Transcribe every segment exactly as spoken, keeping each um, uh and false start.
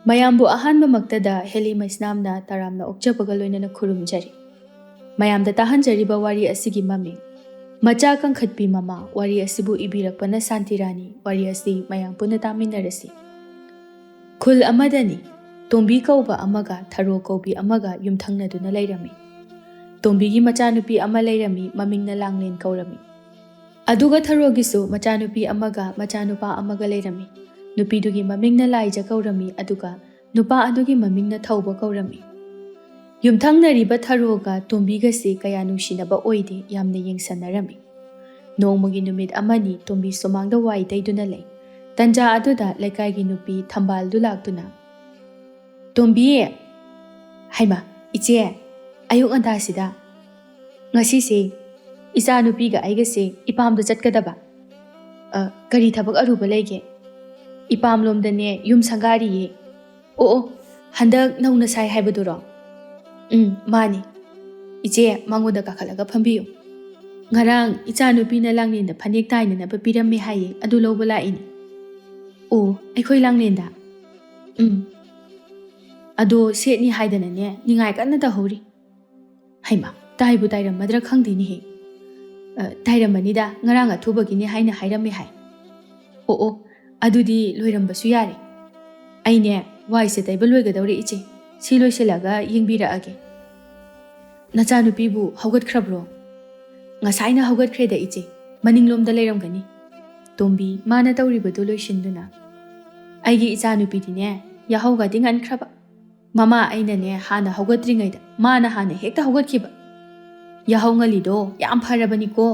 ꯃꯌꯥꯝꯕꯨ ꯑꯍꯥꯟꯕꯃꯛꯇꯗ ꯍꯦꯂꯤ ꯃꯩꯁꯅꯥꯝꯅ ꯇꯔꯥꯝꯅ ꯑꯣꯛꯆꯕꯒ ꯂꯣꯏꯅꯅ ꯈꯨꯔꯨꯝꯖꯔꯤ꯫ ꯃꯌꯥꯝꯗ ꯇꯥꯍꯟꯖꯔꯤꯕ ꯋꯥꯔꯤ ꯑꯁꯤꯒꯤ ꯃꯃꯤꯡ, ꯃꯆꯥ ꯀꯪꯈꯠꯄꯤ ꯃꯃꯥ꯫ ꯋꯥꯔꯤ ꯑꯁꯤꯕꯨ ꯏꯕꯤꯔꯛꯄꯅ ꯁꯥꯟꯇꯤ ꯔꯥꯅꯤ꯫ ꯋꯥꯔꯤ ꯑꯁꯤ ꯃꯌꯥꯝ ꯄꯨꯟꯅ ꯇꯥꯃꯤꯟꯅꯔꯁꯤ꯫ ꯈꯨꯜ ꯑꯃꯗꯅꯤ, ꯇꯣꯝꯕꯤ ꯀꯧꯕ ꯑꯃꯒ ꯊꯔꯣ ꯀꯧꯕꯤ ꯑꯃꯒ ꯌꯨꯝꯊꯪꯅꯗꯨꯅ ꯂꯩꯔꯝꯃꯤ꯫ ꯇꯣꯝꯕꯤꯒꯤ ꯃꯆꯥꯅꯨꯄꯤ ꯑꯃ ꯂꯩꯔꯝꯃꯤ, ꯃꯃꯤꯡꯅ ꯂꯥꯡꯂꯦꯟ ꯀꯧꯔꯝꯃꯤ꯫ ꯑꯗꯨꯒ ꯊꯔꯣꯒꯤꯁꯨ ꯃꯆꯥꯅꯨꯄꯤ ꯑꯃꯒ ꯃꯆꯥꯅꯨꯄꯥ ꯑꯃꯒ ꯂꯩꯔꯝꯃꯤ꯫ ꯅꯨꯄꯤꯗꯨꯒꯤ ꯃꯃꯤꯡꯅ ꯂꯥꯏꯖ ꯀꯧꯔꯝꯃꯤ, ꯑꯗꯨꯒ ꯅꯨꯄꯥ ꯑꯗꯨꯒꯤ ꯃꯃꯤꯡꯅ ꯊꯧꯕ ꯀꯧꯔꯝꯃꯤ꯫ ꯌꯨꯝꯊꯪꯅꯔꯤꯕ ꯊꯔꯣꯒ ꯇꯣꯝꯕꯤꯒꯁꯤ ꯀꯌꯥ ꯅꯨꯡꯁꯤꯅꯕ ꯑꯣꯏꯗꯦ, ꯌꯥꯝꯅ ꯌꯦꯡꯁꯟꯅꯔꯝꯃꯤ꯫ ꯅꯣꯡꯃꯒꯤ ꯅꯨꯃꯤꯠ ꯑꯃꯅꯤ ꯇꯣꯝꯕꯤ ꯁꯨꯃꯥꯡꯗ ꯋꯥꯏ ꯇꯩꯗꯨꯅ ꯂꯩ꯫ ꯇꯟꯖꯥ ꯑꯗꯨꯗ ꯂꯩꯀꯥꯏꯒꯤ ꯅꯨꯄꯤ ꯊꯝꯕꯥꯜꯗꯨ ꯂꯥꯛꯇꯨꯅ, "ꯇꯣꯝꯕꯤ!" "ꯍꯩꯃꯥ, ꯏꯆꯦ, ꯑꯌꯨꯛ ꯉꯟꯇꯥꯁꯤꯗ?" "ꯉꯁꯤꯁꯦ ꯏꯆꯥ ꯅꯨꯄꯤꯒ ꯑꯩꯒꯁꯦ ꯏꯄꯥꯝꯗ ꯆꯠꯀꯗꯕ꯫ ꯑ, ꯀꯔꯤ ꯊꯕꯛ ꯑꯔꯨꯕ ꯂꯩꯒꯦ?" "ꯏꯄꯥꯝꯂꯣꯝꯗꯅꯦ ꯌꯨꯝ ꯁꯪꯒꯥꯔꯤꯌꯦ꯫" "ꯑꯣ, ꯑꯣ, ꯍꯟꯗꯛ ꯅꯧꯅ ꯁꯥꯏ ꯍꯥꯏꯕꯗꯨꯔꯣ?" "ꯎꯝ, ꯃꯥꯅꯤ꯫" "ꯏꯆꯦ, ꯃꯉꯣꯟꯗ ꯀꯥꯈꯠꯂꯒ ꯐꯝꯕꯤꯌꯨ꯫ ꯉꯔꯥꯡ ꯏꯆꯥ ꯅꯨꯄꯤꯅ ꯂꯥꯡꯂꯦꯟꯗ ꯐꯅꯦꯛ ꯇꯥꯏꯅꯅꯕ ꯄꯤꯔꯝꯃꯦ ꯍꯥꯏꯌꯦ, ꯑꯗꯨ ꯂꯧꯕ ꯂꯥꯛꯏꯅꯦ꯫" "ꯑꯣ, ꯑꯩꯈꯣꯏ ꯂꯥꯡꯂꯦꯟꯗ?" "ꯎꯝ꯫ ꯑꯗꯣ ꯁꯦꯠꯅꯤ ꯍꯥꯏꯗꯅꯅꯦ ꯅꯤꯡꯉꯥꯏ ꯀꯟꯅ ꯇꯧꯍꯧꯔꯤ꯫" "ꯍꯩꯃꯥ, ꯇꯥꯏꯕꯨ ꯇꯥꯏꯔꯝꯃꯗ꯭ꯔꯥ ꯈꯪꯗꯦꯅꯦꯍꯦ꯫" "ꯑ, ꯇꯥꯏꯔꯝꯃꯅꯤꯗ, ꯉꯔꯥꯡ ꯑꯊꯨꯕꯒꯤꯅꯤ ꯍꯥꯏꯅ ꯍꯥꯏꯔꯝꯃꯦ ꯍꯥꯏ꯫" "ꯑꯣ, ꯑꯣ, ꯑꯗꯨꯗꯤ ꯂꯣꯏꯔꯝꯕꯁꯨ ꯌꯥꯔꯦ꯫ ꯑꯩꯅꯦ ꯋꯥꯏꯁꯦ ꯇꯩꯕ ꯂꯣꯏꯒꯗꯧꯔꯦ ꯏꯆꯦ, ꯁꯤ ꯂꯣꯏꯁꯤꯜꯂꯒ ꯌꯦꯡꯕꯤꯔꯛꯑꯒꯦ꯫" "ꯅꯆꯥꯅꯨꯄꯤꯕꯨ ꯍꯧꯒꯠꯈ꯭ꯔꯕ꯭ꯔꯣ?" "ꯉꯁꯥꯏꯅ ꯍꯧꯒꯠꯈ꯭ꯔꯦꯗ ꯏꯆꯦ, ꯃꯅꯤꯡꯂꯣꯝꯗ ꯂꯩꯔꯝꯒꯅꯤ꯫" ꯇꯣꯝꯕꯤ ꯃꯥꯅ ꯇꯧꯔꯤꯕꯗꯨ ꯂꯣꯏꯁꯤꯟꯗꯨꯅ, "ꯑꯩꯒꯤ ꯏꯆꯥꯅꯨꯄꯤꯗꯤꯅꯦ ꯌꯥꯍꯧꯒꯗꯤ ꯉꯟꯈ꯭ꯔꯕ꯫ ꯃꯃꯥ ꯑꯩꯅꯅꯦ ꯍꯥꯟꯅ ꯍꯧꯒꯠꯇ꯭ꯔꯤꯉꯩꯗ ꯃꯥꯅ ꯍꯥꯟꯅ ꯍꯦꯛꯇ ꯍꯧꯒꯠꯈꯤꯕ꯫ ꯌꯥꯍꯧ ꯉꯜꯂꯤꯗꯣ ꯌꯥꯝ ꯐꯔꯕꯅꯤꯀꯣ꯫"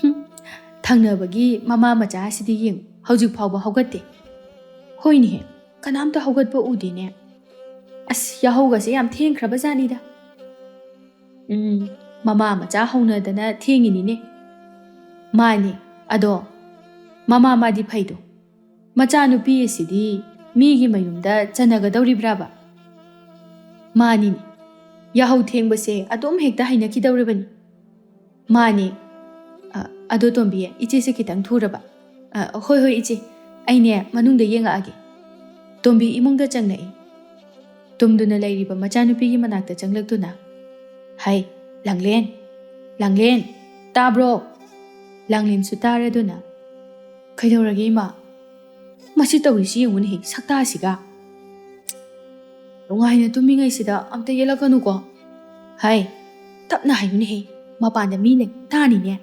"ꯍꯨꯝ, ꯊꯪꯅꯕꯒꯤ ꯃꯃꯥ ꯃꯆꯥ ꯑꯁꯤꯗꯤ ꯌꯦꯡꯉꯨ, ꯍꯧꯖꯤꯛ ꯐꯥꯎꯕ ꯍꯧꯒꯠꯇꯦ꯫" "ꯍꯣꯏꯅꯦꯍꯦ, ꯀꯅꯥꯝꯇ ꯍꯧꯒꯠꯄ ꯎꯗꯦꯅꯦ꯫ ꯑꯁ, ꯌꯥꯍꯧꯒꯁꯦ ꯌꯥꯝ ꯊꯦꯡꯈ꯭ꯔꯕ ꯖꯥꯠꯅꯤꯗ꯫" "ꯎꯝ, ꯃꯃꯥ ꯃꯆꯥ ꯍꯧꯅꯗꯅ ꯊꯦꯡꯉꯤꯅꯤꯅꯦ꯫" "ꯃꯥꯅꯦ, ꯑꯗꯣ ꯃꯃꯥ ꯃꯥꯗꯤ ꯐꯩꯗꯣ, ꯃꯆꯥꯅꯨꯄꯤ ꯑꯁꯤꯗꯤ ꯃꯤꯒꯤ ꯃꯌꯨꯝꯗ ꯆꯟꯅꯒꯗꯧꯔꯤꯕ꯭ꯔꯥꯕ?" "ꯃꯥꯅꯤꯅꯦ, ꯌꯥꯍꯧ ꯊꯦꯡꯕꯁꯦ ꯑꯗꯨꯝ ꯍꯦꯛꯇ ꯍꯩꯅꯈꯤꯗꯧꯔꯕꯅꯤ꯫" "ꯃꯥꯅꯦ꯫ ꯑ, ꯑꯗꯣ ꯇꯣꯝꯕꯤ, ꯏꯆꯦꯁꯦ ꯈꯤꯇꯪ ꯊꯨꯔꯕ?" "ꯑ, ꯍꯣꯏ, ꯍꯣꯏ, ꯏꯆꯦ, ꯑꯩꯅꯦ ꯃꯅꯨꯡꯗ ꯌꯦꯡꯉꯛꯑꯒꯦ꯫" ꯇꯣꯝꯕꯤ ꯏꯃꯨꯡꯗ ꯆꯪꯂꯛꯏ꯫ ꯇꯨꯝꯗꯨꯅ ꯂꯩꯔꯤꯕ ꯃꯆꯥꯅꯨꯄꯤꯒꯤ ꯃꯅꯥꯛꯇ ꯆꯪꯂꯛꯇꯨꯅ, "ꯍꯩ, ꯂꯥꯡꯂꯦꯟ, ꯂꯥꯡꯂꯦꯟ, ꯇꯥꯕ꯭ꯔꯣ?" ꯂꯥꯡꯂꯦꯟꯁꯨ ꯇꯥꯔꯗꯨꯅ, "ꯀꯩꯗꯧꯔꯒꯦ ꯏꯃꯥ? ꯃꯁꯤ ꯇꯧꯔꯤꯁꯤ ꯌꯦꯡꯉꯨꯅꯦꯍꯦ, ꯁꯛꯇꯥꯁꯤꯒ꯫ ꯅꯨꯡꯉꯥꯏꯅ ꯇꯨꯝꯃꯤꯉꯩꯁꯤꯗ ꯑꯝꯇ ꯌꯦꯠꯂꯛꯀꯅꯨꯀꯣ꯫ ꯍꯩ, ꯇꯞꯅ ꯍꯥꯏꯌꯨꯅꯦꯍꯦ, ꯃꯄꯥꯟꯗ ꯃꯤ ꯂꯩ, ꯇꯥꯅꯤꯅꯦ꯫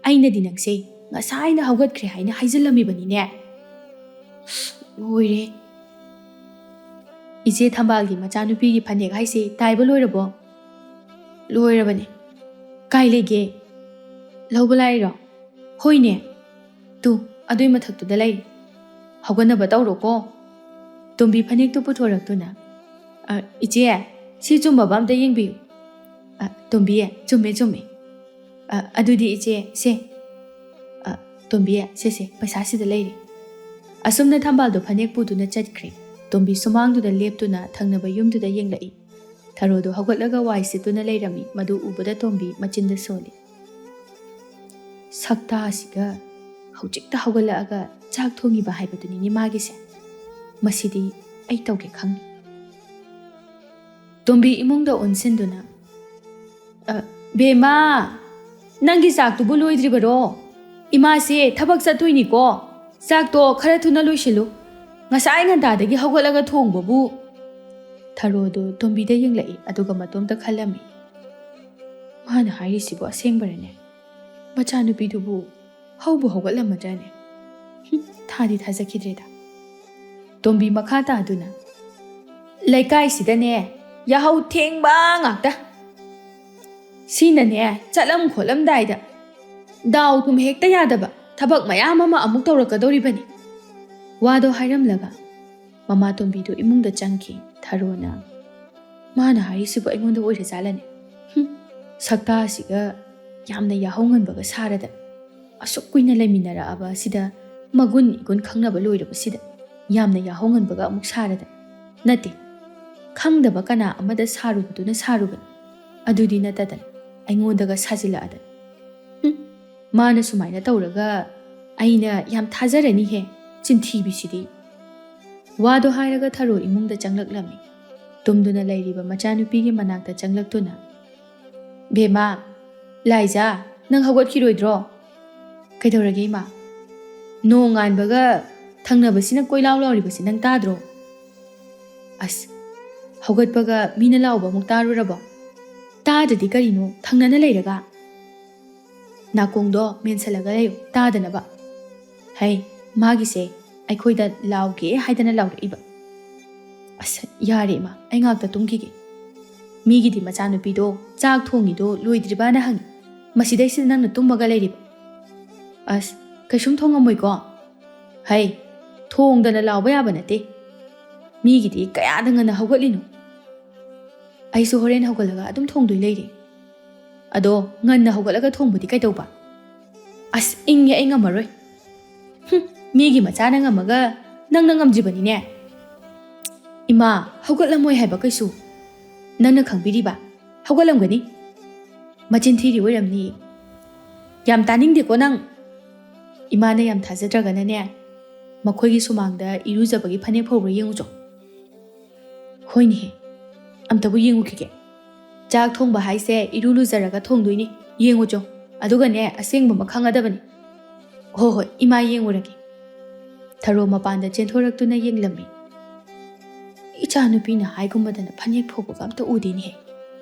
ꯑꯩꯅꯗꯤ ꯅꯪꯁꯦ ꯉꯁꯥꯏꯅ ꯍꯧꯒꯠꯈ꯭ꯔꯦ ꯍꯥꯏꯅ ꯍꯥꯏꯖꯤꯜꯂꯝꯃꯤꯕꯅꯤꯅꯦ꯫ ꯂꯣꯏꯔꯦ꯫ ꯏꯆꯦ ꯊꯝꯕꯥꯜꯒꯤ ꯃꯆꯥꯅꯨꯄꯤꯒꯤ ꯐꯅꯦꯛ ꯍꯥꯏꯁꯦ ꯇꯥꯏꯕ ꯂꯣꯏꯔꯕꯣ?" "ꯂꯣꯏꯔꯕꯅꯦ꯫ ꯀꯥꯏ ꯂꯩꯒꯦ? ꯂꯧꯕ ꯂꯥꯛꯏꯔꯣ?" "ꯍꯣꯏꯅꯦ꯫ ꯇꯨ, ꯑꯗꯨꯏ ꯃꯊꯛꯇꯨꯗ ꯂꯩꯔꯦ꯫ ꯍꯧꯒꯠꯅꯕ ꯇꯧꯔꯣꯀꯣ꯫" ꯇꯣꯝꯕꯤ ꯐꯅꯦꯛꯇꯨ ꯄꯨꯊꯣꯔꯛꯇꯨꯅ, "ꯑ, ꯏꯆꯦ, ꯁꯤ ꯆꯨꯝꯃꯕ ꯑꯝꯇ ꯌꯦꯡꯕꯤꯌꯨ꯫ ꯑ, ꯇꯣꯝꯕꯤ, ꯆꯨꯝꯃꯦ, ꯆꯨꯝꯃꯦ꯫ ꯑ, ꯑꯗꯨꯗꯤ ꯏꯆꯦ, ꯁꯦ꯫ ꯑ, ꯇꯣꯝꯕꯤ, ꯁꯦ, ꯁꯦ, ꯄꯩꯁꯥ ꯁꯤꯗ ꯂꯩꯔꯦ꯫" ꯑꯁꯨꯝꯅ ꯊꯝꯕꯥꯜꯗꯣ ꯐꯅꯦꯛ ꯄꯨꯗꯨꯅ ꯆꯠꯈ꯭ꯔꯦ꯫ ꯇꯣꯝꯕꯤ ꯁꯨꯃꯥꯡꯗꯨꯗ ꯂꯦꯞꯇꯨꯅ ꯊꯪꯅꯕ ꯌꯨꯝꯗꯨꯗ ꯌꯦꯡꯂꯛꯏ꯫ ꯊꯔꯣꯗꯣ ꯍꯧꯒꯠꯂꯒ ꯋꯥꯏ ꯁꯤꯠꯇꯨꯅ ꯂꯩꯔꯝꯃꯤ꯫ ꯃꯗꯨ ꯎꯕꯗ ꯇꯣꯝꯕꯤ ꯃꯆꯤꯟꯗ ꯁꯣꯜꯂꯤ꯫ "ꯁꯛꯇꯥꯁꯤꯒ ꯍꯧꯖꯤꯛꯇ ꯍꯧꯒꯠꯂꯛꯑꯒ ꯆꯥꯛ ꯊꯣꯡꯉꯤꯕ ꯍꯥꯏꯕꯗꯨꯅꯤꯅꯦ ꯃꯥꯒꯤꯁꯦ꯫ ꯃꯁꯤꯗꯤ ꯑꯩ ꯇꯧꯒꯦ ꯈꯪꯉꯤ꯫" ꯇꯣꯝꯕꯤ ꯏꯃꯨꯡꯗ ꯑꯣꯟꯁꯤꯟꯗꯨꯅ, "ꯑ, ꯕꯦꯝꯃ, ꯅꯪꯒꯤ ꯆꯥꯛꯇꯨꯕꯨ ꯂꯣꯏꯗ꯭ꯔꯤꯕꯔꯣ? ꯏꯃꯥꯁꯦ ꯊꯕꯛ ꯆꯠꯇꯣꯏꯅꯤꯀꯣ꯫ ꯆꯥꯛꯇꯣ ꯈꯔ ꯊꯨꯅ ꯂꯣꯏꯁꯤꯜꯂꯨ꯫ ꯉꯁꯥꯏ ꯉꯟꯇꯥꯗꯒꯤ ꯍꯧꯒꯠꯂꯒ ꯊꯣꯡꯕꯕꯨ꯫" ꯊꯔꯣꯗꯨ ꯇꯣꯝꯕꯤꯗ ꯌꯦꯡꯂꯛꯏ, ꯑꯗꯨꯒ ꯃꯇꯣꯝꯇ ꯈꯜꯂꯝꯃꯤ, "ꯃꯥꯅ ꯍꯥꯏꯔꯤꯁꯤꯕꯨ ꯑꯁꯦꯡꯕꯔꯅꯦ? ꯃꯆꯥꯅꯨꯄꯤꯗꯨꯕꯨ ꯍꯧꯕꯨ ꯍꯧꯒꯠꯂꯝꯃꯗ꯭ꯔꯅꯦ? ꯍꯨꯝ, ꯊꯥꯗꯤ ꯊꯥꯖꯈꯤꯗ꯭ꯔꯦꯗ꯫" ꯇꯣꯝꯕꯤ ꯃꯈꯥ ꯇꯥꯗꯨꯅ, "ꯂꯩꯀꯥꯏꯁꯤꯗꯅꯦ ꯌꯥꯍꯧ ꯊꯦꯡꯕ ꯉꯥꯛꯇ꯫ ꯁꯤꯅꯅꯦ ꯆꯠꯂꯝ ꯈꯣꯠꯂꯝꯗꯥꯏꯗ ꯗꯥꯎ ꯊꯨꯝ ꯍꯦꯛꯇ ꯌꯥꯗꯕ ꯊꯕꯛ ꯃꯌꯥꯝ ꯑꯃ ꯑꯃꯨꯛ ꯇꯧꯔꯛꯀꯗꯧꯔꯤꯕꯅꯤ꯫" ꯋꯥꯗꯣ ꯍꯥꯏꯔꯝꯂꯒ ꯃꯃꯥ ꯇꯣꯝꯕꯤꯗꯨ ꯏꯃꯨꯡꯗ ꯆꯪꯈꯤ꯫ ꯊꯔꯣꯅ, "ꯃꯥꯅ ꯍꯥꯏꯔꯤꯁꯤꯕꯨ ꯑꯩꯉꯣꯟꯗ ꯑꯣꯏꯔꯖꯥꯠꯂꯅꯦ? ꯍꯨꯝ, ꯁꯛꯇꯥꯁꯤꯒ ꯌꯥꯝꯅ ꯌꯥꯍꯧ ꯉꯟꯕꯒ ꯁꯥꯔꯗꯅ꯫ ꯑꯁꯨꯛ ꯀꯨꯏꯅ ꯂꯩꯃꯤꯟꯅꯔꯛꯑꯕ ꯑꯁꯤꯗ ꯃꯒꯨꯟ ꯏꯒꯨꯟ ꯈꯪꯅꯕ ꯂꯣꯏꯔꯕꯁꯤꯗ ꯌꯥꯝꯅ ꯌꯥꯍꯧ ꯉꯟꯕꯒ ꯑꯃꯨꯛ ꯁꯥꯔꯗꯅ꯫ ꯅꯠꯇꯦ, ꯈꯪꯗꯕ ꯀꯅꯥ ꯑꯃꯗ ꯁꯥꯔꯨꯕꯗꯨꯅ ꯁꯥꯔꯨꯕꯅꯤ꯫ ꯑꯗꯨꯗꯤ ꯅꯠꯇꯗꯅ ꯑꯩꯉꯣꯟꯗꯒ ꯁꯥꯖꯤꯜꯂꯛꯑꯗꯅ꯫ ꯍꯨꯝ, ꯃꯥꯅ ꯁꯨꯃꯥꯏꯅ ꯇꯧꯔꯒ ꯑꯩꯅ ꯌꯥꯝ ꯊꯥꯖꯔꯅꯤꯍꯦ, ꯆꯤꯟꯊꯤꯕꯤꯁꯤꯗꯤ꯫" ꯋꯥꯗꯣ ꯍꯥꯏꯔꯒ ꯊꯔꯣ ꯏꯃꯨꯡꯗ ꯆꯪꯂꯛꯂꯝꯃꯤ꯫ ꯇꯨꯝꯗꯨꯅ ꯂꯩꯔꯤꯕ ꯃꯆꯥꯅꯨꯄꯤꯒꯤ ꯃꯅꯥꯛꯇ ꯆꯪꯂꯛꯇꯨꯅ, "ꯕꯦꯝꯃ, ꯂꯥꯏꯖꯥ, ꯅꯪ ꯍꯧꯒꯠꯈꯤꯔꯣꯏꯗ꯭ꯔꯣ?" "ꯀꯩꯗꯧꯔꯒꯦ ꯏꯃꯥ?" "ꯅꯣꯡ ꯉꯥꯟꯕꯒ ꯊꯪꯅꯕꯁꯤꯅ ꯀꯣꯏꯂꯥꯎ ꯂꯥꯎꯔꯤꯕꯁꯤ ꯅꯪ ꯇꯥꯗ꯭ꯔꯣ?" "ꯑꯁ, ꯍꯧꯒꯠꯄꯒ ꯃꯤꯅ ꯂꯥꯎꯕ ꯑꯃꯨꯛ ꯇꯥꯔꯨꯔꯕꯣ?" "ꯇꯥꯗ꯭ꯔꯗꯤ ꯀꯔꯤꯅꯣ, ꯊꯪꯅꯅ ꯂꯩꯔꯒ?" "ꯅꯥꯀꯣꯡꯗꯣ ꯃꯦꯟꯁꯜꯂꯒ ꯂꯩꯌꯨ, ꯇꯥꯗꯅꯕ꯫ ꯍꯩ, ꯃꯥꯒꯤꯁꯦ ꯑꯩꯈꯣꯏꯗ ꯂꯥꯎꯒꯦ ꯍꯥꯏꯗꯅ ꯂꯥꯎꯔꯛꯏꯕ꯫" "ꯑꯁ, ꯌꯥꯔꯦ ꯏꯃꯥ, ꯑꯩ ꯉꯥꯛꯇ ꯇꯨꯝꯈꯤꯒꯦ꯫" "ꯃꯤꯒꯤꯗꯤ ꯃꯆꯥꯅꯨꯄꯤꯗꯣ ꯆꯥꯛ ꯊꯣꯡꯉꯤꯗꯣ ꯂꯣꯏꯗ꯭ꯔꯤꯕꯅ ꯍꯪꯉꯤ, ꯃꯁꯤꯗꯩꯁꯤꯗ ꯅꯪꯅ ꯇꯨꯝꯃꯒ ꯂꯩꯔꯤꯕ?" "ꯑꯁ, ꯀꯩꯁꯨꯝ ꯊꯣꯡꯉꯝꯃꯣꯏꯀꯣ?" "ꯍꯩ, ꯊꯣꯡꯗꯅ ꯂꯥꯎꯕ ꯌꯥꯕ ꯅꯠꯇꯦ꯫ ꯃꯤꯒꯤꯗꯤ ꯀꯌꯥꯗ ꯉꯟꯅ ꯍꯧꯒꯠꯂꯤꯅꯣ?" "ꯑꯩꯁꯨ ꯍꯣꯔꯦꯟ ꯍꯧꯒꯠꯂꯒ ꯑꯗꯨꯝ ꯊꯣꯡꯗꯣꯏ ꯂꯩꯔꯦ꯫" "ꯑꯗꯣ ꯉꯟꯅ ꯍꯧꯒꯠꯂꯒ ꯊꯣꯡꯕꯗꯤ ꯀꯩꯗꯧꯕ?" "ꯑꯁ, ꯏꯪꯉꯦ, ꯑꯩ ꯉꯝꯃꯔꯣꯏ꯫" "ꯍꯨꯝ, ꯃꯤꯒꯤ ꯃꯆꯥꯅ ꯉꯝꯃꯒ ꯅꯪꯅ ꯉꯝꯗ꯭ꯔꯤꯕꯅꯤꯅꯦ꯫" "ꯏꯃꯥ, ꯍꯧꯒꯠꯂꯝꯃꯣꯏ ꯍꯥꯏꯕ ꯀꯩꯁꯨ꯫ ꯅꯪꯅ ꯈꯪꯕꯤꯔꯤꯕ? ꯍꯧꯒꯠꯂꯝꯒꯅꯤ꯫ ꯃꯆꯤꯟ ꯊꯤꯔꯤ ꯑꯣꯏꯔꯝꯅꯤ꯫" "ꯌꯥꯝ ꯇꯥꯅꯤꯡꯗꯦꯀꯣ ꯅꯪ꯫" "ꯏꯃꯥꯅ ꯌꯥꯝ ꯊꯥꯖꯗ꯭ꯔꯒꯅꯅꯦ, ꯃꯈꯣꯏꯒꯤ ꯁꯨꯃꯥꯡꯗ ꯏꯔꯨꯖꯕꯒꯤ ꯐꯅꯦꯛ ꯐꯧꯕ꯭ꯔꯥ ꯌꯦꯡꯉꯨꯆꯣ꯫" "ꯍꯣꯏꯅꯦꯍꯦ, ꯑꯝꯇꯕꯨ ꯌꯦꯡꯉꯨꯈꯤꯒꯦ꯫ ꯆꯥꯛ ꯊꯣꯡꯕ ꯍꯥꯏꯁꯦ ꯏꯔꯨ ꯂꯨꯖꯔꯒ ꯊꯣꯡꯗꯣꯏꯅꯤ, ꯌꯦꯡꯉꯨꯆꯣ꯫ ꯑꯗꯨꯒꯅꯦ, ꯑꯁꯦꯡꯕ ꯑꯃ ꯈꯪꯒꯗꯕꯅꯤ꯫" "ꯍꯣ ꯍꯣꯏ, ꯏꯃꯥ, ꯌꯦꯡꯉꯨꯔꯒꯦ꯫" ꯊꯔꯣ ꯃꯄꯥꯟꯗ ꯆꯦꯟꯊꯣꯔꯛꯇꯨꯅ ꯌꯦꯡꯂꯝꯃꯤ꯫ "ꯏꯆꯥꯅꯨꯄꯤꯅ ꯍꯥꯏꯒꯨꯝꯕꯗꯅ ꯐꯅꯦꯛ ꯐꯧꯕꯒ ꯑꯝꯇ ꯎꯗꯦꯅꯦꯍꯦ꯫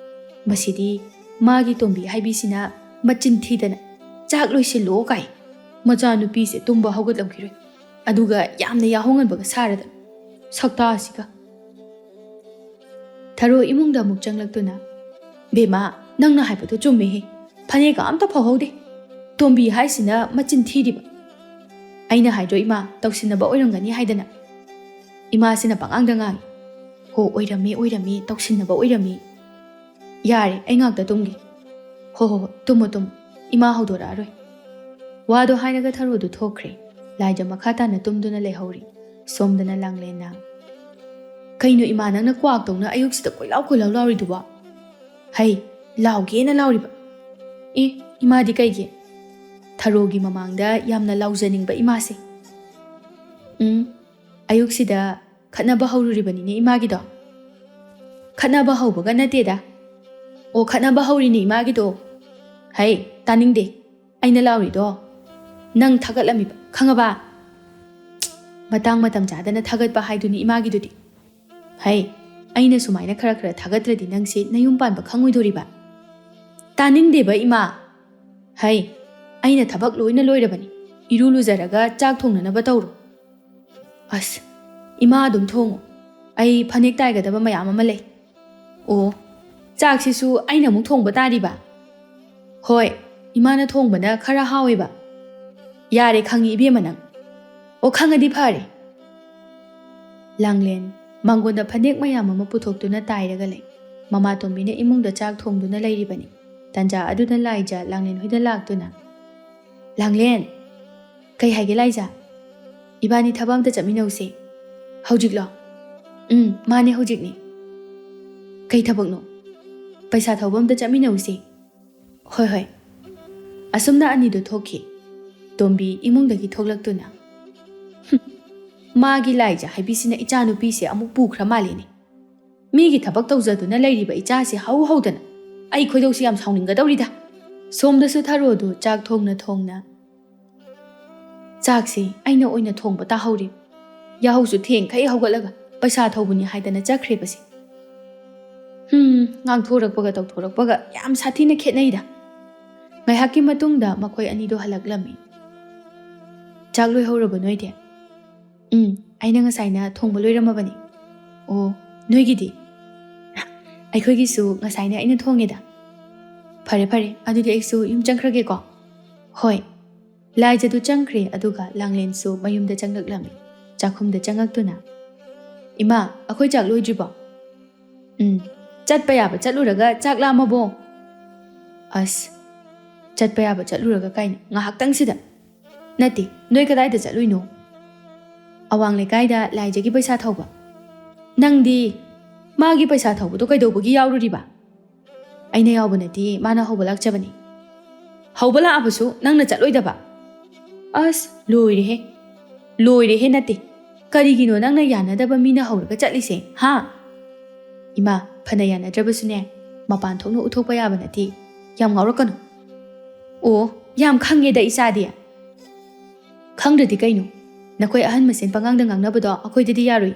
ꯃꯁꯤꯗꯤ ꯃꯥꯒꯤ ꯇꯣꯝꯕꯤ ꯍꯥꯏꯕꯤꯁꯤꯅ ꯃꯆꯤꯟ ꯊꯤꯗꯅ ꯆꯥꯛ ꯂꯣꯏꯁꯤꯜꯂꯣ ꯀꯥꯏ꯫ ꯃꯆꯥꯅꯨꯄꯤꯁꯦ ꯇꯨꯝꯕ ꯍꯧꯒꯠꯂꯝꯈꯤꯔꯣꯏ꯫ ꯑꯗꯨꯒ ꯌꯥꯝꯅ ꯌꯥꯍꯧ ꯉꯟꯕꯒ ꯁꯥꯔꯗꯅ꯫ ꯁꯛꯇꯥꯁꯤꯒ꯫" ꯊꯔꯣ ꯏꯃꯨꯡꯗ ꯑꯃꯨꯛ ꯆꯪꯂꯛꯇꯨꯅ, "ꯕꯦꯝꯃ, ꯅꯪꯅ ꯍꯥꯏꯕꯗꯣ ꯆꯨꯝꯃꯦꯍꯦ꯫ ꯐꯅꯦꯛꯀ ꯑꯝꯇ ꯐꯧꯍꯧꯗꯦ꯫ ꯇꯣꯝꯕꯤ ꯍꯥꯏꯁꯤꯅ ꯃꯆꯤꯟ ꯊꯤꯔꯤꯕ꯫ ꯑꯩꯅ ꯍꯥꯏꯗ꯭ꯔꯣ ꯏꯃꯥ, ꯇꯧꯁꯤꯟꯅꯕ ꯑꯣꯏꯔꯝꯒꯅꯤ ꯍꯥꯏꯗꯅ?" ꯏꯃꯥꯁꯤꯅ ꯄꯉꯥꯡꯗ ꯉꯥꯡꯉꯤ꯫ "ꯍꯣ, ꯑꯣꯏꯔꯝꯃꯤ, ꯑꯣꯏꯔꯝꯃꯤ, ꯇꯧꯁꯤꯟꯅꯕ ꯑꯣꯏꯔꯝꯃꯤ꯫ ꯌꯥꯔꯦ, ꯑꯩ ꯉꯥꯛꯇ ꯇꯨꯝꯒꯦ꯫" "ꯍꯣ, ꯍꯣ, ꯍꯣ, ꯇꯨꯝꯃꯣ, ꯇꯨꯝꯃꯣ꯫ ꯏꯃꯥ ꯍꯧꯗꯣꯔꯛꯑꯔꯣꯏ꯫" ꯋꯥꯗꯣ ꯍꯥꯏꯔꯒ ꯊꯔꯣꯗꯨ ꯊꯣꯛꯈ꯭ꯔꯦ꯫ ꯂꯥꯏꯖ ꯃꯈꯥ ꯇꯥꯅ ꯇꯨꯝꯗꯨꯅ ꯂꯩꯍꯧꯔꯤ꯫ ꯁꯣꯝꯗꯅ ꯂꯥꯡꯂꯦꯟꯅ, "ꯀꯩꯅꯣ ꯏꯃꯥ, ꯅꯪꯅ ꯀ꯭ꯋꯥꯛꯇꯧꯅ ꯑꯌꯨꯛꯁꯤꯗ ꯀꯣꯏꯂꯥꯎ ꯀꯣꯏꯂꯥꯎ ꯂꯥꯎꯔꯤꯗꯨꯕꯣ?" "ꯍꯩ, ꯂꯥꯎꯒꯦꯅ ꯂꯥꯎꯔꯤꯕ꯫" "ꯑꯦ, ꯏꯃꯥꯗꯤ ꯀꯩꯒꯤ?" "ꯊꯔꯣꯒꯤ ꯃꯃꯥꯡꯗ ꯌꯥꯝꯅ ꯂꯥꯎꯖꯅꯤꯡꯕ ꯏꯃꯥꯁꯦ꯫" "ꯎꯝ, ꯑꯌꯨꯛꯁꯤꯗ ꯈꯠꯅꯕ ꯍꯧꯔꯨꯔꯤꯕꯅꯤꯅꯦ ꯏꯃꯥꯒꯤꯗꯣ꯫ ꯈꯠꯅꯕ ꯍꯧꯕꯒ ꯅꯠꯇꯦꯗ꯫ ꯑꯣ, ꯈꯠꯅꯕ ꯍꯧꯔꯤꯅꯦ ꯏꯃꯥꯒꯤꯗꯣ꯫ ꯍꯩ, ꯇꯥꯅꯤꯡꯗꯦ꯫ ꯑꯩꯅ ꯂꯥꯎꯔꯤꯗꯣ ꯅꯪ ꯊꯥꯒꯠꯂꯝꯃꯤꯕ, ꯈꯪꯉꯕ? ꯃꯇꯥꯡ ꯃꯇꯝ ꯆꯥꯗꯅ ꯊꯥꯒꯠꯄ ꯍꯥꯏꯗꯨꯅꯤ ꯏꯃꯥꯒꯤꯗꯨꯗꯤ꯫ ꯍꯩ, ꯑꯩꯅ ꯁꯨꯃꯥꯏꯅ ꯈꯔ ꯈꯔ ꯊꯥꯒꯠꯇ꯭ꯔꯗꯤ ꯅꯪꯁꯦ ꯅꯌꯨꯝ ꯄꯥꯟꯕ ꯈꯪꯉꯣꯏꯗꯣꯔꯤꯕ꯫ ꯇꯥꯅꯤꯡꯗꯦꯕ ꯏꯃꯥ꯫ ꯍꯩ, ꯑꯩꯅ ꯊꯕꯛ ꯂꯣꯏꯅ ꯂꯣꯏꯔꯕꯅꯤ꯫ ꯏꯔꯨ ꯂꯨꯖꯔꯒ ꯆꯥꯛ ꯊꯣꯡꯅꯅꯕ ꯇꯧꯔꯣ꯫ ꯑꯁ, ꯏꯃꯥ ꯑꯗꯨꯝ ꯊꯣꯡꯉꯣ꯫ ꯑꯩ ꯐꯅꯦꯛ ꯇꯥꯏꯒꯗꯕ ꯃꯌꯥꯝ ꯑꯃ ꯂꯩ꯫ ꯑꯣ, ꯆꯥꯛꯁꯤꯁꯨ ꯑꯩꯅ ꯑꯃꯨꯛ ꯊꯣꯡꯕ ꯇꯥꯔꯤꯕ? ꯍꯣꯏ, ꯏꯃꯥꯅ ꯊꯣꯡꯕꯅ ꯈꯔ ꯍꯥꯎꯋꯦꯕ꯫ ꯌꯥꯔꯦ, ꯈꯪꯉꯤ ꯏꯕꯦꯝꯃ ꯅꯪ꯫ ꯑꯣ, ꯈꯪꯉꯗꯤ ꯐꯔꯦ꯫ ꯂꯥꯡꯂꯦꯟ ꯃꯥꯡꯒꯣꯟꯗ ꯐꯅꯦꯛ ꯃꯌꯥꯝ ꯑꯃ ꯄꯨꯊꯣꯛꯇꯨꯅ ꯇꯥꯏꯔꯒ ꯂꯩ꯫ ꯃꯃꯥꯇꯣꯝꯕꯤꯅ ꯏꯃꯨꯡꯗ ꯆꯥꯛ ꯊꯣꯡꯗꯨꯅ ꯂꯩꯔꯤꯕꯅꯤ꯫ ꯇꯟꯖꯥ ꯑꯗꯨꯗ ꯂꯥꯏꯖ ꯂꯥꯡꯂꯦꯟ ꯍꯣꯏꯗ ꯂꯥꯛꯇꯨꯅ, "ꯂꯥꯡꯂꯦꯟ!" "ꯀꯩ ꯍꯥꯏꯒꯦ ꯂꯥꯏꯖ?" "ꯏꯕꯥꯅꯤ ꯊꯕꯛ ꯑꯝꯇ ꯆꯠꯃꯤꯟꯅꯧꯁꯦ꯫" "ꯍꯧꯖꯤꯛꯂꯣ?" "ꯎꯝ, ꯃꯥꯅꯦ, ꯍꯧꯖꯤꯛꯅꯤ꯫" "ꯀꯩ ꯊꯕꯛꯅꯣ?" "ꯄꯩꯁꯥ ꯊꯧꯕ ꯑꯝꯇ ꯆꯠꯃꯤꯟꯅꯧꯁꯦ꯫" "ꯍꯣꯏ, ꯍꯣꯏ꯫" ꯑꯁꯨꯝꯅ ꯑꯅꯤꯗꯨ ꯊꯣꯛꯈꯤ꯫ ꯇꯣꯝꯕꯤ ꯏꯃꯨꯡꯗꯒꯤ ꯊꯣꯛꯂꯛꯇꯨꯅ, "ꯍꯨꯝ, ꯃꯥꯒꯤ ꯂꯥꯏꯖ ꯍꯥꯏꯕꯤꯁꯤꯅ ꯏꯆꯥꯅꯨꯄꯤꯁꯦ ꯑꯃꯨꯛ ꯄꯨꯈ꯭ꯔ ꯃꯥꯜꯂꯦꯅꯦ꯫ ꯃꯤꯒꯤ ꯊꯕꯛ ꯇꯧꯖꯗꯨꯅ ꯂꯩꯔꯤꯕ ꯏꯆꯥꯁꯦ ꯍꯧ ꯍꯧꯗꯅ ꯑꯩ ꯈꯣꯏꯗꯧꯁꯤ ꯌꯥꯝ ꯁꯥꯎꯅꯤꯡꯒꯗꯧꯔꯤꯗ꯫" ꯁꯣꯝꯗꯁꯨ ꯊꯔꯣꯗꯨ ꯆꯥꯛ ꯊꯣꯡꯅ ꯊꯣꯡꯅ, "ꯆꯥꯛꯁꯤ ꯑꯩꯅ ꯑꯣꯏꯅ ꯊꯣꯡꯕ ꯇꯥꯍꯧꯔꯦ꯫ ꯌꯥꯍꯧꯁꯨ ꯊꯦꯡꯈꯩ ꯍꯧꯒꯠꯂꯒ ꯄꯩꯁꯥ ꯊꯧꯕꯅꯤ ꯍꯥꯏꯗꯅ ꯆꯠꯈ꯭ꯔꯦꯕꯁꯦ꯫" ꯍꯨꯝ, ꯉꯥꯡꯊꯣꯔꯛꯄꯒ ꯇꯧꯊꯣꯔꯛꯄꯒ ꯌꯥꯝ ꯁꯥꯊꯤꯅ ꯈꯦꯠꯅꯩꯗ꯫ ꯉꯥꯏꯍꯥꯛꯀꯤ ꯃꯇꯨꯡꯗ ꯃꯈꯣꯏ ꯑꯅꯤꯗꯣ ꯍꯜꯂꯛꯂꯝꯃꯤ꯫ "ꯆꯥꯛ ꯂꯣꯏꯍꯧꯔꯕꯣ ꯅꯣꯏꯗꯤ?" "ꯎꯝ, ꯑꯩꯅ ꯉꯁꯥꯏꯅ ꯊꯣꯡꯕ ꯂꯣꯏꯔꯝꯃꯕꯅꯤ꯫" "ꯑꯣ, ꯅꯣꯏꯒꯤꯗꯤ?" "ꯑꯩꯈꯣꯏꯒꯤꯁꯨ ꯉꯁꯥꯏꯅ ꯑꯩꯅ ꯊꯣꯡꯉꯦꯗ꯫" "ꯐꯔꯦ, ꯐꯔꯦ, ꯑꯗꯨꯗꯤ ꯑꯩꯁꯨ ꯌꯨꯝ ꯆꯪꯈ꯭ꯔꯒꯦꯀꯣ꯫" "ꯍꯣꯏ꯫" ꯂꯥꯏꯖꯗꯨ ꯆꯪꯈ꯭ꯔꯦ, ꯑꯗꯨꯒ ꯂꯥꯡꯂꯦꯟꯁꯨ ꯃꯌꯨꯝꯗ ꯆꯪꯂꯛꯂꯝꯃꯤ꯫ ꯆꯥꯛꯈꯨꯝꯗ ꯆꯪꯉꯛꯇꯨꯅ, "ꯏꯃꯥ, ꯑꯩꯈꯣꯏ ꯆꯥꯛ ꯂꯣꯏꯗ꯭ꯔꯤꯕꯣ?" "ꯎꯝ, ꯆꯠꯄ ꯌꯥꯕ ꯆꯠꯂꯨꯔꯒ ꯆꯥꯛ ꯂꯥꯝꯃꯕꯣ?" "ꯑꯁ, ꯆꯠꯄ ꯌꯥꯕ ꯆꯠꯂꯨꯔꯒ ꯀꯥꯏꯅ, ꯉꯥꯏꯍꯥꯛꯇꯪꯁꯤꯗ꯫ ꯅꯠꯇꯦ, ꯅꯣꯏ ꯀꯗꯥꯏꯗ ꯆꯠꯂꯨꯏꯅꯣ?" "ꯑꯋꯥꯡ ꯂꯩꯀꯥꯏꯗ ꯂꯥꯏꯖꯒꯤ ꯄꯩꯁꯥ ꯊꯧꯕ꯫" "ꯅꯪꯗꯤ ꯃꯥꯒꯤ ꯄꯩꯁꯥ ꯊꯧꯕꯗꯣ ꯀꯩꯗꯧꯕꯒꯤ ꯌꯥꯎꯔꯨꯔꯤꯕ?" "ꯑꯩꯅ ꯌꯥꯎꯕ ꯅꯠꯇꯦ, ꯃꯥꯅ ꯍꯧꯕ ꯂꯥꯛꯆꯕꯅꯤ꯫" "ꯍꯧꯕ ꯂꯥꯛꯑꯕꯁꯨ ꯅꯪꯅ ꯆꯠꯂꯣꯏꯗꯕ? ꯑꯁ, ꯂꯣꯏꯔꯦꯍꯦ꯫ ꯂꯣꯏꯔꯦꯍꯦ ꯅꯠꯇꯦ, ꯀꯔꯤꯒꯤꯅꯣ ꯅꯪꯅ ꯌꯥꯅꯗꯕ ꯃꯤꯅ ꯍꯧꯔꯒ ꯆꯠꯂꯤꯁꯦ, ꯍꯥ? ꯏꯃꯥ, ꯐꯅ ꯌꯥꯅꯗ꯭ꯔꯕꯁꯨꯅꯦ, ꯃꯄꯥꯟ ꯊꯣꯛꯅ ꯎꯠꯊꯣꯛꯄ ꯌꯥꯕ ꯅꯠꯇꯦ꯫ ꯌꯥꯝ ꯉꯥꯎꯔꯛꯀꯅꯨ꯫ ꯑꯣ, ꯌꯥꯝ ꯈꯪꯉꯦꯗ ꯏꯆꯥꯗꯤ꯫ ꯈꯪꯗ꯭ꯔꯗꯤ ꯀꯩꯅꯣ? ꯅꯈꯣꯏ ꯑꯍꯟ ꯃꯁꯦꯟ ꯄꯉꯥꯡꯗ ꯉꯥꯡꯅꯕꯗꯣ ꯑꯩꯈꯣꯏꯗꯗꯤ ꯌꯥꯔꯣꯏ꯫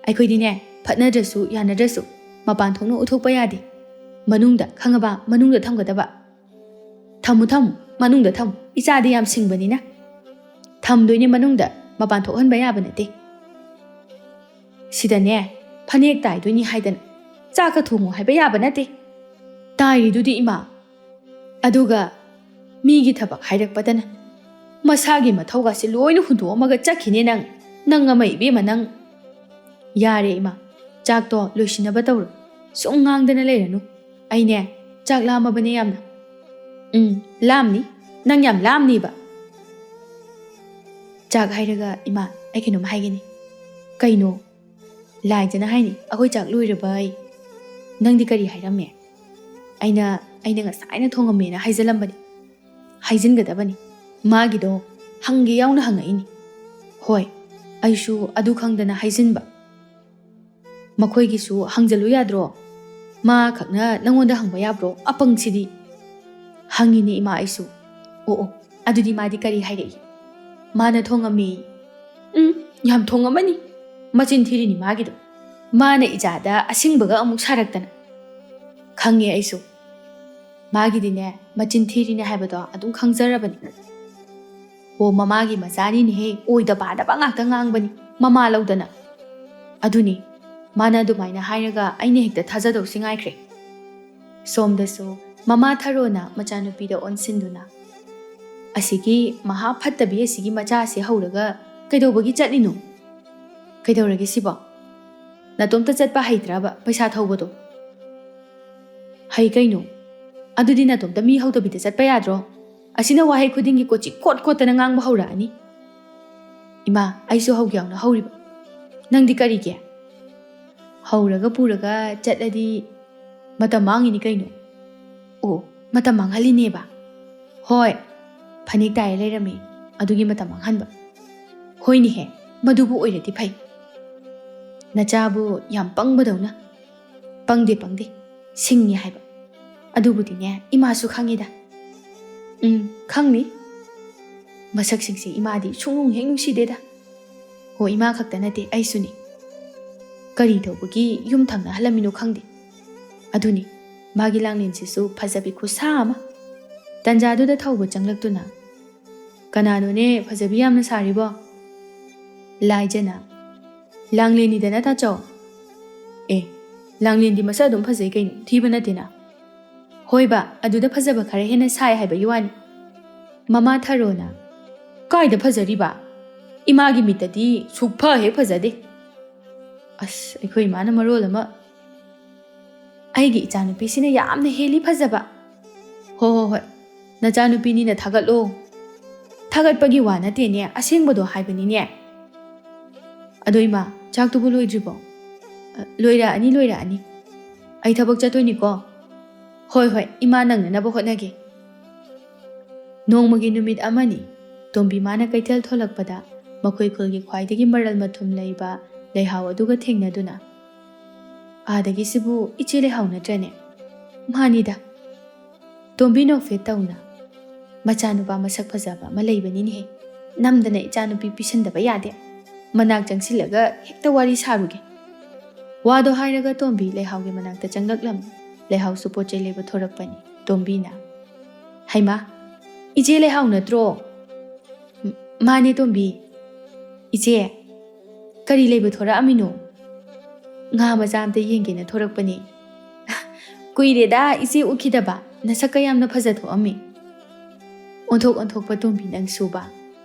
ꯑꯩꯈꯣꯏꯗꯤꯅꯦ, ꯐꯠꯅꯗ꯭ꯔꯁꯨ ꯌꯥꯅꯗ꯭ꯔꯁꯨ ꯃꯄꯥꯟ ꯊꯣꯛꯅ ꯎꯠꯊꯣꯛꯄ ꯌꯥꯗꯦ꯫ ꯃꯅꯨꯡꯗ, ꯈꯪꯉꯕ? ꯃꯅꯨꯡꯗ ꯊꯝꯒꯗꯕ꯫ ꯊꯝꯃꯨ, ꯊꯝꯃꯨ, ꯃꯅꯨꯡꯗ ꯊꯝꯃꯨ꯫ ꯏꯆꯥꯗꯤ ꯌꯥꯝ ꯁꯤꯡꯕꯅꯤꯅ꯫ ꯊꯝꯗꯣꯏꯅꯦ ꯃꯅꯨꯡꯗ, ꯃꯄꯥꯟ ꯊꯣꯛꯍꯟꯕ ꯌꯥꯕ ꯅꯠꯇꯦ꯫ ꯁꯤꯗꯅꯦ, ꯐꯅꯦꯛ ꯇꯥꯏꯗꯣꯏꯅꯤ ꯍꯥꯏꯗꯅ ꯆꯥꯛꯀ ꯊꯣꯡꯉꯨ ꯍꯥꯏꯕ ꯌꯥꯕ ꯅꯠꯇꯦ꯫ ꯇꯥꯏꯔꯤꯗꯨꯗꯤ ꯏꯃꯥ꯫ ꯑꯗꯨꯒ ꯃꯤꯒꯤ ꯊꯕꯛ ꯍꯥꯏꯔꯛꯄꯗꯅ ꯃꯁꯥꯒꯤ ꯃꯊꯧꯒꯁꯦ ꯂꯣꯏꯅ ꯍꯨꯟꯗꯣꯛꯑꯝꯃꯒ ꯆꯠꯈꯤꯅꯦ ꯅꯪ꯫ ꯅꯪ ꯑꯃ ꯏꯕꯦꯝꯃ ꯅꯪ꯫ ꯌꯥꯔꯦ ꯏꯃꯥ, ꯆꯥꯛꯇꯣ ꯂꯣꯏꯁꯤꯟꯅꯕ ꯇꯧꯔꯣ꯫ ꯁꯨꯝ ꯉꯥꯡꯗꯅ ꯂꯩꯔꯅꯨ꯫ ꯑꯩꯅꯦ, ꯆꯥꯛ ꯂꯥꯝꯃꯕꯅꯦ ꯌꯥꯝꯅ꯫ ꯎꯝ, ꯂꯥꯝꯅꯤ꯫ ꯅꯪ ꯌꯥꯝ ꯂꯥꯝꯅꯤꯕ꯫ ꯆꯥꯛ ꯍꯥꯏꯔꯒ ꯏꯃꯥ, ꯑꯩ ꯀꯩꯅꯣꯝ ꯍꯥꯏꯒꯦꯅꯦ꯫ ꯀꯩꯅꯣ? ꯂꯥꯏꯖꯅ ꯍꯥꯏꯅꯤ, ꯑꯩꯈꯣꯏ ꯆꯥꯛ ꯂꯣꯏꯔꯕ ꯑꯩ꯫ ꯅꯪꯗꯤ ꯀꯔꯤ ꯍꯥꯏꯔꯝꯃꯦ? ꯑꯩꯅ, ꯑꯩꯅ ꯉꯁꯥꯏꯅ ꯊꯣꯡꯉꯝꯃꯦꯅ ꯍꯥꯏꯖꯜꯂꯝꯕꯅꯤ꯫ ꯍꯥꯏꯖꯤꯟꯒꯗꯕꯅꯤ꯫ ꯃꯥꯒꯤꯗꯣ ꯍꯪꯒꯦ ꯌꯥꯎꯅ ꯍꯪꯉꯛꯏꯅꯤ꯫ ꯍꯣꯏ, ꯑꯩꯁꯨ ꯑꯗꯨ ꯈꯪꯗꯅ ꯍꯥꯏꯖꯤꯟꯕ꯫ ꯃꯈꯣꯏꯒꯤꯁꯨ ꯍꯪꯖꯜꯂꯨ ꯌꯥꯗ꯭ꯔꯣ? ꯃꯥ ꯈꯛꯅ ꯅꯪꯉꯣꯟꯗ ꯍꯪꯕ ꯌꯥꯕ꯭ꯔꯣ? ꯑꯄꯪꯁꯤꯗꯤ꯫ ꯍꯪꯉꯤꯅꯦ ꯏꯃꯥ ꯑꯩꯁꯨ꯫ ꯑꯣ, ꯑꯣ, ꯑꯗꯨꯗꯤ ꯃꯥꯗꯤ ꯀꯔꯤ ꯍꯥꯏꯔꯛꯏ? ꯃꯥꯅ ꯊꯣꯡꯉꯝꯃꯤ꯫ ꯎꯝ, ꯌꯥꯝ ꯊꯣꯡꯉꯝꯃꯅꯤ꯫ ꯃꯆꯤꯟ ꯊꯤꯔꯤꯅꯤ ꯃꯥꯒꯤꯗꯣ꯫ ꯃꯥꯅ ꯏꯆꯥꯗ ꯑꯁꯤꯡꯕꯒ ꯑꯃꯨꯛ ꯁꯥꯔꯛꯇꯅ꯫ ꯈꯪꯉꯦ ꯑꯩꯁꯨ꯫ ꯃꯥꯒꯤꯗꯤꯅꯦ, ꯃꯆꯤꯟ ꯊꯤꯔꯤꯅꯦ ꯍꯥꯏꯕꯗꯣ ꯑꯗꯨꯝ ꯈꯪꯖꯔꯕꯅꯤ꯫ ꯑꯣ, ꯃꯃꯥꯒꯤ ꯃꯆꯥꯅꯤꯅꯦꯍꯦ, ꯑꯣꯏꯗ ꯄꯥꯗꯕ ꯉꯥꯛꯇ ꯉꯥꯡꯕꯅꯤ, ꯃꯃꯥ ꯂꯧꯗꯅ꯫ ꯑꯗꯨꯅꯤ, ꯃꯥꯅ ꯑꯗꯨꯃꯥꯏꯅ ꯍꯥꯏꯔꯒ ꯑꯩꯅ ꯍꯦꯛꯇ ꯊꯥꯖꯗꯧꯁꯤ ꯉꯥꯏꯈ꯭ꯔꯦ꯫ ꯁꯣꯝꯗꯁꯨ ꯃꯃꯥ ꯊꯔꯣꯅ ꯃꯆꯥꯅꯨꯄꯤꯗ ꯑꯣꯟꯁꯤꯟꯗꯨꯅ, "ꯑꯁꯤꯒꯤ ꯃꯍꯥ ꯐꯠꯇꯕꯤ ꯑꯁꯤꯒꯤ ꯃꯆꯥꯁꯦ ꯍꯧꯔꯒ ꯀꯩꯗꯧꯕꯒꯤ ꯆꯠꯂꯤꯅꯣ? ꯀꯩꯗꯧꯔꯒꯦ ꯁꯤꯕꯣ? ꯅꯇꯣꯝꯇ ꯆꯠꯄ ꯍꯩꯇ꯭ꯔꯕ ꯄꯩꯁꯥ ꯊꯧꯕꯗꯣ?" "ꯍꯩ ꯀꯩꯅꯣ? ꯑꯗꯨꯗꯤ ꯅꯇꯣꯝꯇ ꯃꯤ ꯍꯧꯗꯕꯤꯗ ꯆꯠꯄ ꯌꯥꯗ꯭ꯔꯣ? ꯑꯁꯤꯅ ꯋꯥꯍꯩ ꯈꯨꯗꯤꯡꯒꯤ ꯀꯣꯆꯤ ꯀꯣꯠ ꯀꯣꯠꯇꯅ ꯉꯥꯡꯕ ꯍꯧꯔꯛꯑꯅꯤ꯫" "ꯏꯃꯥ, ꯑꯩꯁꯨ ꯍꯧꯒꯦ ꯌꯥꯎꯅ ꯍꯧꯔꯤꯕ꯫ ꯅꯪꯗꯤ ꯀꯔꯤꯒꯤ? ꯍꯧꯔꯒ ꯄꯨꯔꯒ ꯆꯠꯂꯗꯤ ꯃꯇꯝ ꯃꯥꯡꯉꯤꯅꯤ ꯀꯩꯅꯣ?" "ꯑꯣ, ꯃꯇꯝ ꯃꯥꯡꯍꯜꯂꯤꯅꯦꯕ?" "ꯍꯣꯏ, ꯐꯅꯦꯛ ꯇꯥꯏꯔ ꯂꯩꯔꯝꯃꯦ, ꯑꯗꯨꯒꯤ ꯃꯇꯝ ꯃꯥꯡꯍꯟꯕ꯫" "ꯍꯣꯏꯅꯦꯍꯦ, ꯃꯗꯨꯕꯨ ꯑꯣꯏꯔꯗꯤ ꯐꯩ꯫ ꯅꯆꯥꯕꯨ ꯌꯥꯝ ꯄꯪꯕꯗꯧꯅ꯫ ꯄꯪꯗꯦ, ꯄꯪꯗꯦ, ꯁꯤꯡꯉꯤ ꯍꯥꯏꯕ꯫ ꯑꯗꯨꯕꯨꯗꯤꯅꯦ, ꯏꯃꯥꯁꯨ ꯈꯪꯉꯤꯗ꯫ ꯎꯝ, ꯈꯪꯅꯤ꯫ ꯃꯁꯛꯁꯤꯡꯁꯦ ꯏꯃꯥꯗꯤ ꯁꯨꯡꯅꯨꯡ ꯍꯦꯛ ꯅꯨꯡꯁꯤꯗꯦꯗ꯫ ꯍꯣ, ꯏꯃꯥ ꯈꯛꯇ ꯅꯠꯇꯦ, ꯑꯩꯁꯨꯅꯤ꯫ ꯀꯔꯤ ꯇꯧꯕꯒꯤ ꯌꯨꯝ ꯊꯪꯅꯍꯜꯂꯝꯃꯤꯅꯣ ꯈꯪꯗꯦ꯫ ꯑꯗꯨꯅꯤ, ꯃꯥꯒꯤ ꯂꯥꯡꯂꯦꯟꯁꯤꯁꯨ ꯐꯖꯕꯤ ꯈꯨꯠꯁꯥ ꯑꯃ꯫ ꯇꯟꯖꯥꯗꯨꯗ ꯊꯧꯕ ꯆꯪꯂꯛꯇꯨꯅ, "ꯀꯅꯥꯅꯣꯅꯦ ꯐꯖꯕꯤ ꯌꯥꯝꯅ ꯁꯥꯔꯤꯕꯣ?" "ꯂꯥꯏꯖꯅ, ꯂꯥꯡꯂꯦꯟꯅꯤꯗꯅ, ꯇꯥꯆꯧ?" "ꯑꯦ, ꯂꯥꯡꯂꯦꯟꯗꯤ ꯃꯁꯛ ꯑꯗꯨꯝ ꯐꯖꯩ ꯀꯩꯅꯣ, ꯊꯤꯕ ꯅꯠꯇꯦꯅ꯫" "ꯍꯣꯏꯕ, ꯑꯗꯨꯗ ꯐꯖꯕ ꯈꯔ ꯍꯦꯟꯅ ꯁꯥꯏ ꯍꯥꯏꯕꯒꯤ ꯋꯥꯅꯤ꯫" ꯃꯃꯥ ꯊꯔꯣꯅ, "ꯀꯥꯏꯗ ꯐꯖꯔꯤꯕ? ꯏꯃꯥꯒꯤ ꯃꯤꯠꯇꯗꯤ ꯁꯨꯛꯐ ꯍꯦꯛ ꯐꯖꯗꯦ꯫" ꯑꯁ, ꯑꯩꯈꯣꯏ ꯏꯃꯥꯅ ꯃꯔꯣꯜ ꯑꯃ꯫ "ꯑꯩꯒꯤ ꯏꯆꯥꯅꯨꯄꯤꯁꯤꯅ ꯌꯥꯝꯅ ꯍꯦꯜꯂꯤ ꯐꯖꯕ꯫" "ꯍꯣ, ꯍꯣ, ꯍꯣꯏ, ꯅꯆꯥꯅꯨꯄꯤꯅꯤꯅ ꯊꯥꯒꯠꯂꯣ꯫" "ꯊꯥꯒꯠꯄꯒꯤ ꯋꯥ ꯅꯠꯇꯦꯅꯦ, ꯑꯁꯦꯡꯕꯗꯣ ꯍꯥꯏꯕꯅꯤꯅꯦ꯫" "ꯑꯗꯣ ꯏꯃꯥ, ꯆꯥꯛꯇꯨꯕꯨ ꯂꯣꯏꯗ꯭ꯔꯤꯕꯣ?" "ꯑ, ꯂꯣꯏꯔꯛꯑꯅꯤ, ꯂꯣꯏꯔꯛꯑꯅꯤ꯫ ꯑꯩ ꯊꯕꯛ ꯆꯠꯇꯣꯏꯅꯤꯀꯣ꯫" "ꯍꯣꯏ, ꯍꯣꯏ, ꯏꯃꯥ ꯅꯪꯅꯅꯕ ꯍꯣꯠꯅꯒꯦ꯫" ꯅꯣꯡꯃꯒꯤ ꯅꯨꯃꯤꯠ ꯑꯃꯅꯤ, ꯇꯣꯝꯕꯤ ꯃꯥꯅ ꯀꯩꯊꯦꯜ ꯊꯣꯛꯂꯛꯄꯗ ꯃꯈꯣꯏ ꯈꯨꯜꯒꯤ ꯈ꯭ꯋꯥꯏꯗꯒꯤ ꯃꯔꯜ ꯃꯊꯨꯝ ꯂꯩꯕ ꯂꯩꯍꯥꯎ ꯑꯗꯨꯒ ꯊꯦꯡꯅꯗꯨꯅ, "ꯑꯥꯗꯒꯤꯁꯤꯕꯨ ꯏꯆꯦ ꯂꯩꯍꯥꯎ ꯅꯠꯇ꯭ꯔꯅꯦ?" "ꯃꯥꯅꯤꯗ꯫" ꯇꯣꯝꯕꯤ ꯅꯣꯛꯐꯦꯠ ꯇꯧꯅ, "ꯃꯆꯥꯅꯨꯄꯥ ꯃꯁꯛ ꯐꯖꯕ ꯑꯃ ꯂꯩꯕꯅꯤꯅꯦꯍꯦ, ꯅꯝꯗꯅ ꯏꯆꯥꯅꯨꯄꯤ ꯄꯤꯁꯟꯗꯕ ꯌꯥꯗꯦ꯫ ꯃꯅꯥꯛ ꯆꯪꯁꯤꯜꯂꯒ ꯍꯦꯛꯇ ꯋꯥꯔꯤ ꯁꯥꯔꯨꯒꯦ꯫" ꯋꯥꯗꯣ ꯍꯥꯏꯔꯒ ꯇꯣꯝꯕꯤ ꯂꯩꯍꯥꯎꯒꯤ ꯃꯅꯥꯛꯇ ꯆꯪꯂꯛꯂꯝꯃꯤ꯫ ꯂꯩꯍꯥꯎꯁꯨ ꯄꯣꯠ ꯆꯩ ꯂꯩꯕ ꯊꯣꯔꯛꯄꯅꯤ꯫ ꯇꯣꯝꯕꯤꯅ, "ꯍꯩꯃꯥ, ꯏꯆꯦ ꯂꯩꯍꯥꯎ ꯅꯠꯇ꯭ꯔꯣ?" "ꯃꯥꯅꯦ ꯇꯣꯝꯕꯤ꯫ ꯏꯆꯦ, ꯀꯔꯤ ꯂꯩꯕ ꯊꯣꯔꯛꯑꯝꯃꯤꯅꯣ?" "ꯉꯥ ꯃꯆꯥ ꯑꯝꯇ ꯌꯦꯡꯒꯦꯅ ꯊꯣꯔꯛꯄꯅꯦ꯫" "ꯀꯨꯏꯔꯦꯗ ꯏꯆꯦ ꯎꯈꯤꯗꯕ, ꯅꯁꯛꯀ ꯌꯥꯝꯅ ꯐꯖ ꯊꯣꯛꯑꯝꯃꯤ꯫" ꯑꯣꯟꯊꯣꯛ ꯑꯣꯟꯊꯣꯛꯄ ꯇꯣꯝꯕꯤ ꯅꯪꯁꯨꯕ꯫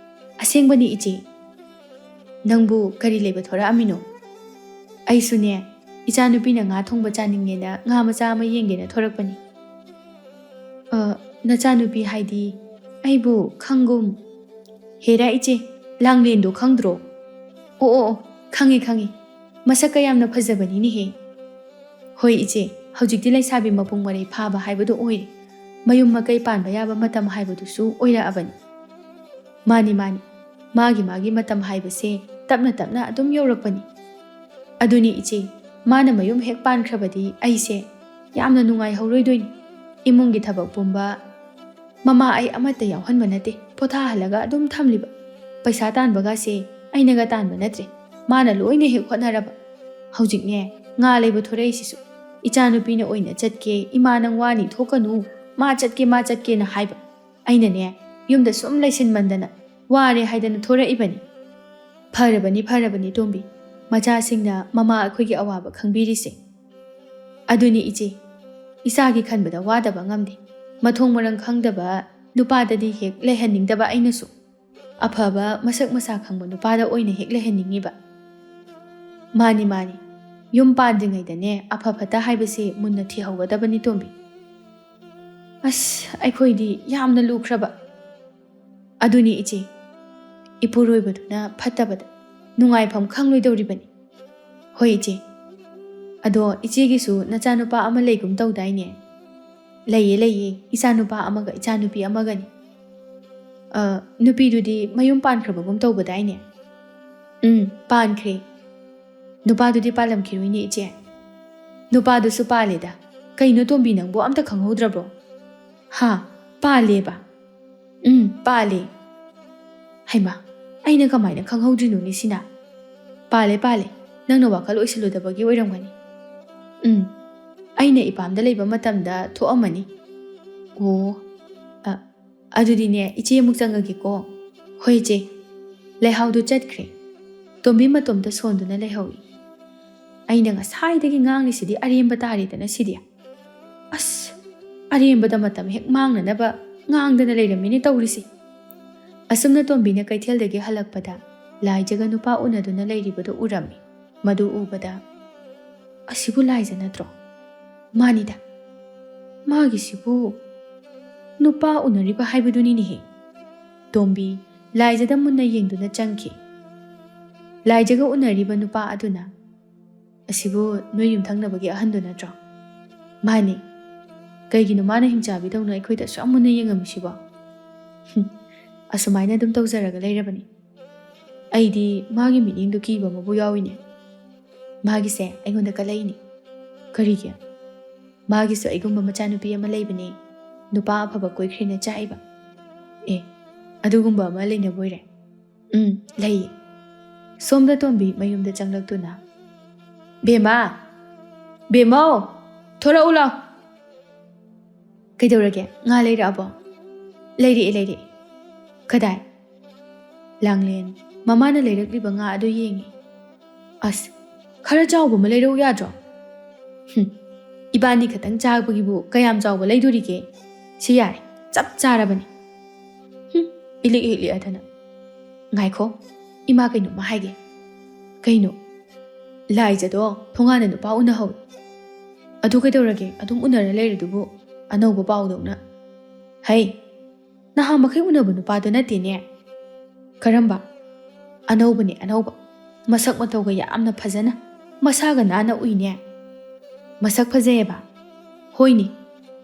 "ꯑꯁꯦꯡꯕꯅꯤ ꯏꯆꯦ꯫ ꯅꯪꯕꯨ ꯀꯔꯤ ꯂꯩꯕ ꯊꯣꯔꯛꯑꯝꯃꯤꯅꯣ?" "ꯑꯩꯁꯨꯅꯦ, ꯏꯆꯥꯅꯨꯄꯤꯅ ꯉꯥ ꯊꯣꯡꯕ ꯆꯥꯅꯤꯡꯉꯦꯅ ꯉꯥ ꯃꯆꯥ ꯑꯃ ꯌꯦꯡꯒꯦꯅ ꯊꯣꯔꯛꯄꯅꯤ꯫" "ꯑ, ꯅꯆꯥꯅꯨꯄꯤ ꯍꯥꯏꯗꯤ ꯑꯩꯕꯨ ꯈꯪꯒꯨꯝ꯫" "ꯍꯦꯔꯥ ꯏꯆꯦ, ꯂꯥꯡꯂꯦꯟꯗꯣ ꯈꯪꯗ꯭ꯔꯣ?" "ꯑꯣ, ꯑꯣ, ꯑꯣ, ꯈꯪꯉꯤ, ꯈꯪꯉꯤ꯫ ꯃꯁꯛꯀ ꯌꯥꯝꯅ ꯐꯖꯕꯅꯤꯅꯦꯍꯦ꯫" "ꯍꯣꯏ ꯏꯆꯦ, ꯍꯧꯖꯤꯛꯇꯤ ꯂꯩꯁꯥꯕꯤ ꯃꯄꯨꯡ ꯃꯔꯩ ꯐꯥꯕ ꯍꯥꯏꯕꯗꯨ ꯑꯣꯏꯔꯦ꯫ ꯃꯌꯨꯝ ꯃꯀꯩ ꯄꯥꯟꯕ ꯌꯥꯕ ꯃꯇꯝ ꯍꯥꯏꯕꯗꯨꯁꯨ ꯑꯣꯏꯔꯛꯑꯕꯅꯤ꯫" "ꯃꯥꯅꯤ, ꯃꯥꯅꯤ꯫ ꯃꯥꯒꯤ ꯃꯥꯒꯤ ꯃꯇꯝ ꯍꯥꯏꯕꯁꯦ ꯇꯞꯅ ꯇꯞꯅ ꯑꯗꯨꯝ ꯌꯧꯔꯛꯄꯅꯤ꯫ ꯑꯗꯨꯅꯤ ꯏꯆꯦ, ꯃꯥꯅ ꯃꯌꯨꯝ ꯍꯦꯛ ꯄꯥꯟꯈ꯭ꯔꯕꯗꯤ ꯑꯩꯁꯦ ꯌꯥꯝꯅ ꯅꯨꯡꯉꯥꯏꯍꯧꯔꯣꯏꯗꯣꯏꯅꯤ꯫ ꯏꯃꯨꯡꯒꯤ ꯊꯕꯛ ꯄꯨꯝꯕ ꯃꯃꯥ ꯑꯩ ꯑꯃꯠꯇ ꯌꯥꯎꯍꯟꯕ ꯅꯠꯇꯦ, ꯄꯣꯊꯥꯍꯜꯂꯒ ꯑꯗꯨꯝ ꯊꯝꯂꯤꯕ꯫ ꯄꯩꯁꯥ ꯇꯥꯟꯕꯒꯥꯁꯦ ꯑꯩꯅꯒ ꯇꯥꯟꯕ ꯅꯠꯇ꯭ꯔꯦ, ꯃꯥꯅ ꯂꯣꯏꯅ ꯍꯦꯛ ꯍꯣꯠꯅꯔꯕ꯫ ꯍꯧꯖꯤꯛꯅꯦ, ꯉꯥ ꯂꯩꯕ ꯊꯣꯔꯛꯏꯁꯤꯁꯨ ꯏꯆꯥꯅꯨꯄꯤꯅ ꯑꯣꯏꯅ ꯆꯠꯀꯦ, "ꯏꯃꯥ ꯅꯪ ꯋꯥꯅꯤ, ꯊꯣꯛꯀꯅꯨ, ꯃꯥ ꯆꯠꯀꯦ, ꯃꯥ ꯆꯠꯀꯦꯅ" ꯍꯥꯏꯕ꯫ ꯑꯩꯅꯅꯦ, ꯌꯨꯝꯗ ꯁꯨꯝ ꯂꯩꯁꯤꯟꯃꯟꯗꯅ ꯋꯥꯔꯦ ꯍꯥꯏꯗꯅ ꯊꯣꯔꯛꯏꯕꯅꯤ꯫ ꯐꯔꯕꯅꯤ, ꯐꯔꯕꯅꯤ ꯇꯣꯝꯕꯤ, ꯃꯆꯥꯁꯤꯡꯅ ꯃꯃꯥ ꯑꯩꯈꯣꯏꯒꯤ ꯑꯋꯥꯕ ꯈꯪꯕꯤꯔꯤꯁꯦ꯫ ꯑꯗꯨꯅꯤ ꯏꯆꯦ, ꯏꯆꯥꯒꯤ ꯈꯟꯕꯗ ꯋꯥꯗꯕ ꯉꯝꯗꯦ꯫ ꯃꯊꯣꯡ ꯃꯔꯝ ꯈꯪꯗꯕ ꯅꯨꯄꯥꯗꯗꯤ ꯍꯦꯛ ꯂꯩꯍꯟꯅꯤꯡꯗꯕ ꯑꯩꯅꯁꯨ꯫ ꯑꯐꯕ ꯃꯁꯛ ꯃꯁꯥ ꯈꯪꯕ ꯅꯨꯄꯥꯗ ꯑꯣꯏꯅ ꯍꯦꯛ ꯂꯩꯍꯟꯅꯤꯡꯉꯤꯕ꯫ ꯃꯥꯅꯤ, ꯃꯥꯅꯤ, ꯌꯨꯝ ꯄꯥꯟꯗ꯭ꯔꯤꯉꯩꯗꯅꯦ ꯑꯐ ꯐꯠꯇ ꯍꯥꯏꯕꯁꯦ ꯃꯨꯟꯅ ꯊꯤꯍꯧꯒꯗꯕꯅꯤ ꯇꯣꯝꯕꯤ꯫ ꯑꯁ, ꯑꯩꯈꯣꯏꯗꯤ ꯌꯥꯝꯅ ꯂꯨꯈ꯭ꯔꯕ꯫ ꯑꯗꯨꯅꯤ ꯏꯆꯦ, ꯏꯄꯨꯔꯣꯏꯕꯗꯨꯅ ꯐꯠꯇꯕꯗ ꯅꯨꯡꯉꯥꯏꯐꯝ ꯈꯪꯂꯣꯏꯗꯧꯔꯤꯕꯅꯤ꯫ ꯍꯣꯏ ꯏꯆꯦ, ꯑꯗꯣ ꯏꯆꯦꯒꯤꯁꯨ ꯅꯆꯥꯅꯨꯄꯥ ꯑꯃ ꯂꯩꯒꯨꯝ ꯇꯧꯗꯥꯏꯅꯦ? ꯂꯩꯌꯦ, ꯂꯩꯌꯦ, ꯏꯆꯥꯅꯨꯄꯥ ꯑꯃꯒ ꯏꯆꯥꯅꯨꯄꯤ ꯑꯃꯒꯅꯤ꯫ ꯑ, ꯅꯨꯄꯤꯗꯨꯗꯤ ꯃꯌꯨꯝ ꯄꯥꯟꯈ꯭ꯔꯕꯒꯨꯝ ꯇꯧꯕꯗꯥꯏꯅꯦ? ꯎꯝ, ꯄꯥꯟꯈ꯭ꯔꯦ꯫ ꯅꯨꯄꯥꯗꯨꯗꯤ ꯄꯥꯜꯂꯝꯈꯤꯔꯣꯏꯅꯦ ꯏꯆꯦ? ꯅꯨꯄꯥꯗꯨꯁꯨ ꯄꯥꯜꯂꯦꯗ꯫ ꯀꯩꯅꯣ ꯇꯣꯝꯕꯤ, ꯅꯪꯕꯨ ꯑꯝꯇ ꯈꯪꯍꯧꯗ꯭ꯔꯕ꯭ꯔꯣ? ꯍꯥ? ꯄꯥꯜꯂꯦꯕ? ꯎꯝ, ꯄꯥꯜꯂꯦ꯫ ꯍꯩꯃꯥ, ꯑꯩꯅ ꯀꯃꯥꯏꯅ ꯈꯪꯍꯧꯗ꯭ꯔꯤꯅꯣꯅꯦ ꯁꯤꯅ? ꯄꯥꯜꯂꯦ, ꯄꯥꯜꯂꯦ, ꯅꯪꯅ ꯋꯥꯈꯜ ꯑꯣꯏꯁꯤꯜꯂꯨꯗꯕꯒꯤ ꯑꯣꯏꯔꯝꯒꯅꯤ꯫ ꯎꯝ, ꯑꯩꯅ ꯏꯄꯥꯝꯗ ꯂꯩꯕ ꯃꯇꯝꯗ ꯊꯣꯛꯑꯝꯃꯅꯤ꯫ ꯑꯣ, ꯑ, ꯑꯗꯨꯗꯤꯅꯦ, ꯏꯆꯦ ꯑꯃꯨꯛ ꯆꯪꯉꯒꯦꯀꯣ꯫ ꯍꯣꯏ ꯏꯆꯦ꯫ ꯂꯩꯍꯥꯎꯗꯨ ꯆꯠꯈ꯭ꯔꯦ꯫ ꯇꯣꯝꯕꯤ ꯃꯇꯣꯝꯇ ꯁꯣꯟꯗꯨꯅ ꯂꯩꯍꯧꯏ꯫ ꯑꯩꯅ ꯉꯁꯥꯏꯗꯒꯤ ꯉꯥꯡꯂꯤꯁꯤꯗꯤ ꯑꯔꯦꯝꯕ ꯇꯥꯔꯦꯗꯅ ꯁꯤꯗꯤ꯫ ꯑꯁ, ꯑꯔꯦꯝꯕꯗ ꯃꯇꯝ ꯍꯦꯛ ꯃꯥꯡꯅꯅꯕ ꯉꯥꯡꯗꯅ ꯂꯩꯔꯝꯃꯤꯅꯦ ꯇꯧꯔꯤꯁꯤ꯫ ꯑꯁꯨꯝꯅ ꯇꯣꯝꯕꯤꯅ ꯀꯩꯊꯦꯜꯗꯒꯤ ꯍꯜꯂꯛꯄꯗ ꯂꯥꯏꯖꯒ ꯅꯨꯄꯥ ꯎꯅꯗꯨꯅ ꯂꯩꯔꯤꯕꯗꯨ ꯎꯔꯝꯃꯤ꯫ ꯃꯗꯨ ꯎꯕꯗ, "ꯑꯁꯤꯕꯨ ꯂꯥꯏꯖ ꯅꯠꯇ꯭ꯔꯣ? ꯃꯥꯅꯤꯗ꯫ ꯃꯥꯒꯤꯁꯤꯕꯨ ꯅꯨꯄꯥ ꯎꯅꯔꯤꯕ ꯍꯥꯏꯕꯗꯨꯅꯤꯅꯦꯍꯦ"꯫ ꯇꯣꯝꯕꯤ ꯂꯥꯏꯖꯗ ꯃꯨꯟꯅ ꯌꯦꯡꯗꯨꯅ ꯆꯪꯈꯤ꯫ ꯂꯥꯏꯖꯒ ꯎꯅꯔꯤꯕ ꯅꯨꯄꯥ ꯑꯗꯨꯅ, "ꯑꯁꯤꯕꯨ ꯅꯣꯏ ꯌꯨꯝꯊꯪꯅꯕꯒꯤ ꯑꯍꯟꯗꯨ ꯅꯠꯇ꯭ꯔꯣ?" "ꯃꯥꯅꯤ꯫ ꯀꯩꯒꯤꯅꯣ ꯃꯥꯅ ꯍꯤꯡꯆꯥꯕꯤꯗꯧꯅ ꯑꯩꯈꯣꯏꯗ ꯑꯁꯨꯛ ꯌꯥꯝ ꯃꯨꯟꯅ ꯌꯦꯡꯉꯝꯃꯤꯁꯤꯕꯣ?" "ꯍꯨꯝ, ꯑꯁꯨꯃꯥꯏꯅ ꯑꯗꯨꯝ ꯇꯧꯖꯔꯒ ꯂꯩꯔꯕꯅꯤ"꯫ ꯑꯩꯗꯤ ꯃꯥꯒꯤ ꯃꯤꯠꯌꯦꯡꯗꯣ ꯀꯤꯕ ꯑꯃꯕꯨ ꯌꯥꯎꯏꯅꯦ꯫ ꯃꯥꯒꯤꯁꯦ ꯑꯩꯉꯣꯟꯗ ꯀꯜꯂꯛꯏꯅꯦ꯫ ꯀꯔꯤꯒꯤ? ꯃꯥꯒꯤꯁꯨ ꯑꯩꯒꯨꯝꯕ ꯃꯆꯥꯅꯨꯄꯤ ꯑꯃ ꯂꯩꯕꯅꯦ, ꯅꯨꯄꯥ ꯑꯐꯕ ꯀꯣꯏꯈ꯭ꯔꯦꯅ ꯆꯥꯛꯏꯕ꯫ ꯑꯦ, ꯑꯗꯨꯒꯨꯝꯕ ꯑꯃ ꯂꯩꯅꯕꯣꯏꯔꯦ? ꯎꯝ, ꯂꯩꯌꯦ꯫ ꯁꯣꯝꯗ ꯇꯣꯝꯕꯤ ꯃꯌꯨꯝꯗ ꯆꯪꯂꯛꯇꯨꯅ, "ꯕꯦꯝꯃ! ꯕꯦꯝꯃꯧ! ꯊꯣꯔꯛꯎ ꯂꯥꯎ!" "ꯀꯩꯗꯧꯔꯒꯦ? ꯉꯥ ꯂꯩꯔꯛꯑꯕꯣ?" "ꯂꯩꯔꯛꯑꯦ, ꯂꯩꯔꯛꯑꯦ꯫" "ꯀꯗꯥꯏ?" ꯂꯥꯡꯂꯦꯟ ꯃꯃꯥꯅ ꯂꯩꯔꯛꯂꯤꯕ ꯉꯥ ꯑꯗꯨ ꯌꯦꯡꯉꯤ꯫ "ꯑꯁ, ꯈꯔ ꯆꯥꯎꯕ ꯑꯃ ꯂꯩꯔꯛꯎ ꯌꯥꯗ꯭ꯔꯣ?" "ꯍꯨꯝ, ꯏꯕꯥꯅꯤ ꯈꯛꯇꯪ ꯆꯥꯕꯒꯤꯕꯨ ꯀꯌꯥꯝ ꯆꯥꯎꯕ ꯂꯩꯗꯣꯔꯤꯒꯦ? ꯁꯤ ꯌꯥꯔꯦ, ꯆꯞ ꯆꯥꯔꯕꯅꯤ꯫" ꯍꯨꯝ, ꯏꯂꯤꯛ ꯍꯦꯛ ꯂꯤꯛꯑꯗꯅ꯫ "ꯉꯥꯏꯈꯣ, ꯏꯃꯥ ꯀꯩꯅꯣꯝꯃ ꯍꯥꯏꯒꯦ꯫" "ꯀꯩꯅꯣ?" "ꯂꯥꯏꯖꯗꯣ ꯊꯣꯡꯒꯥꯟꯗ ꯅꯨꯄꯥ ꯎꯅꯍꯧꯏ꯫" "ꯑꯗꯨ ꯀꯩꯗꯧꯔꯒꯦ? ꯑꯗꯨꯝ ꯎꯅꯔ ꯂꯩꯔꯗꯨꯕꯨ, ꯑꯅꯧꯕ ꯄꯥꯎꯗꯧꯅ꯫" "ꯍꯩ, ꯅꯍꯥꯟ ꯃꯈꯩ ꯎꯅꯕ ꯅꯨꯄꯥꯗꯣ ꯅꯠꯇꯦꯅꯦ꯫" "ꯀꯔꯝꯕ?" "ꯑꯅꯧꯕꯅꯦ, ꯑꯅꯧꯕ꯫ ꯃꯁꯛ ꯃꯇꯧꯒ ꯌꯥꯝꯅ ꯐꯖꯅ, ꯃꯁꯥꯒ ꯅꯥꯟꯅ ꯎꯏꯅꯦ꯫" "ꯃꯁꯛ ꯐꯖꯩꯌꯦꯕ?" "ꯍꯣꯏꯅꯦ,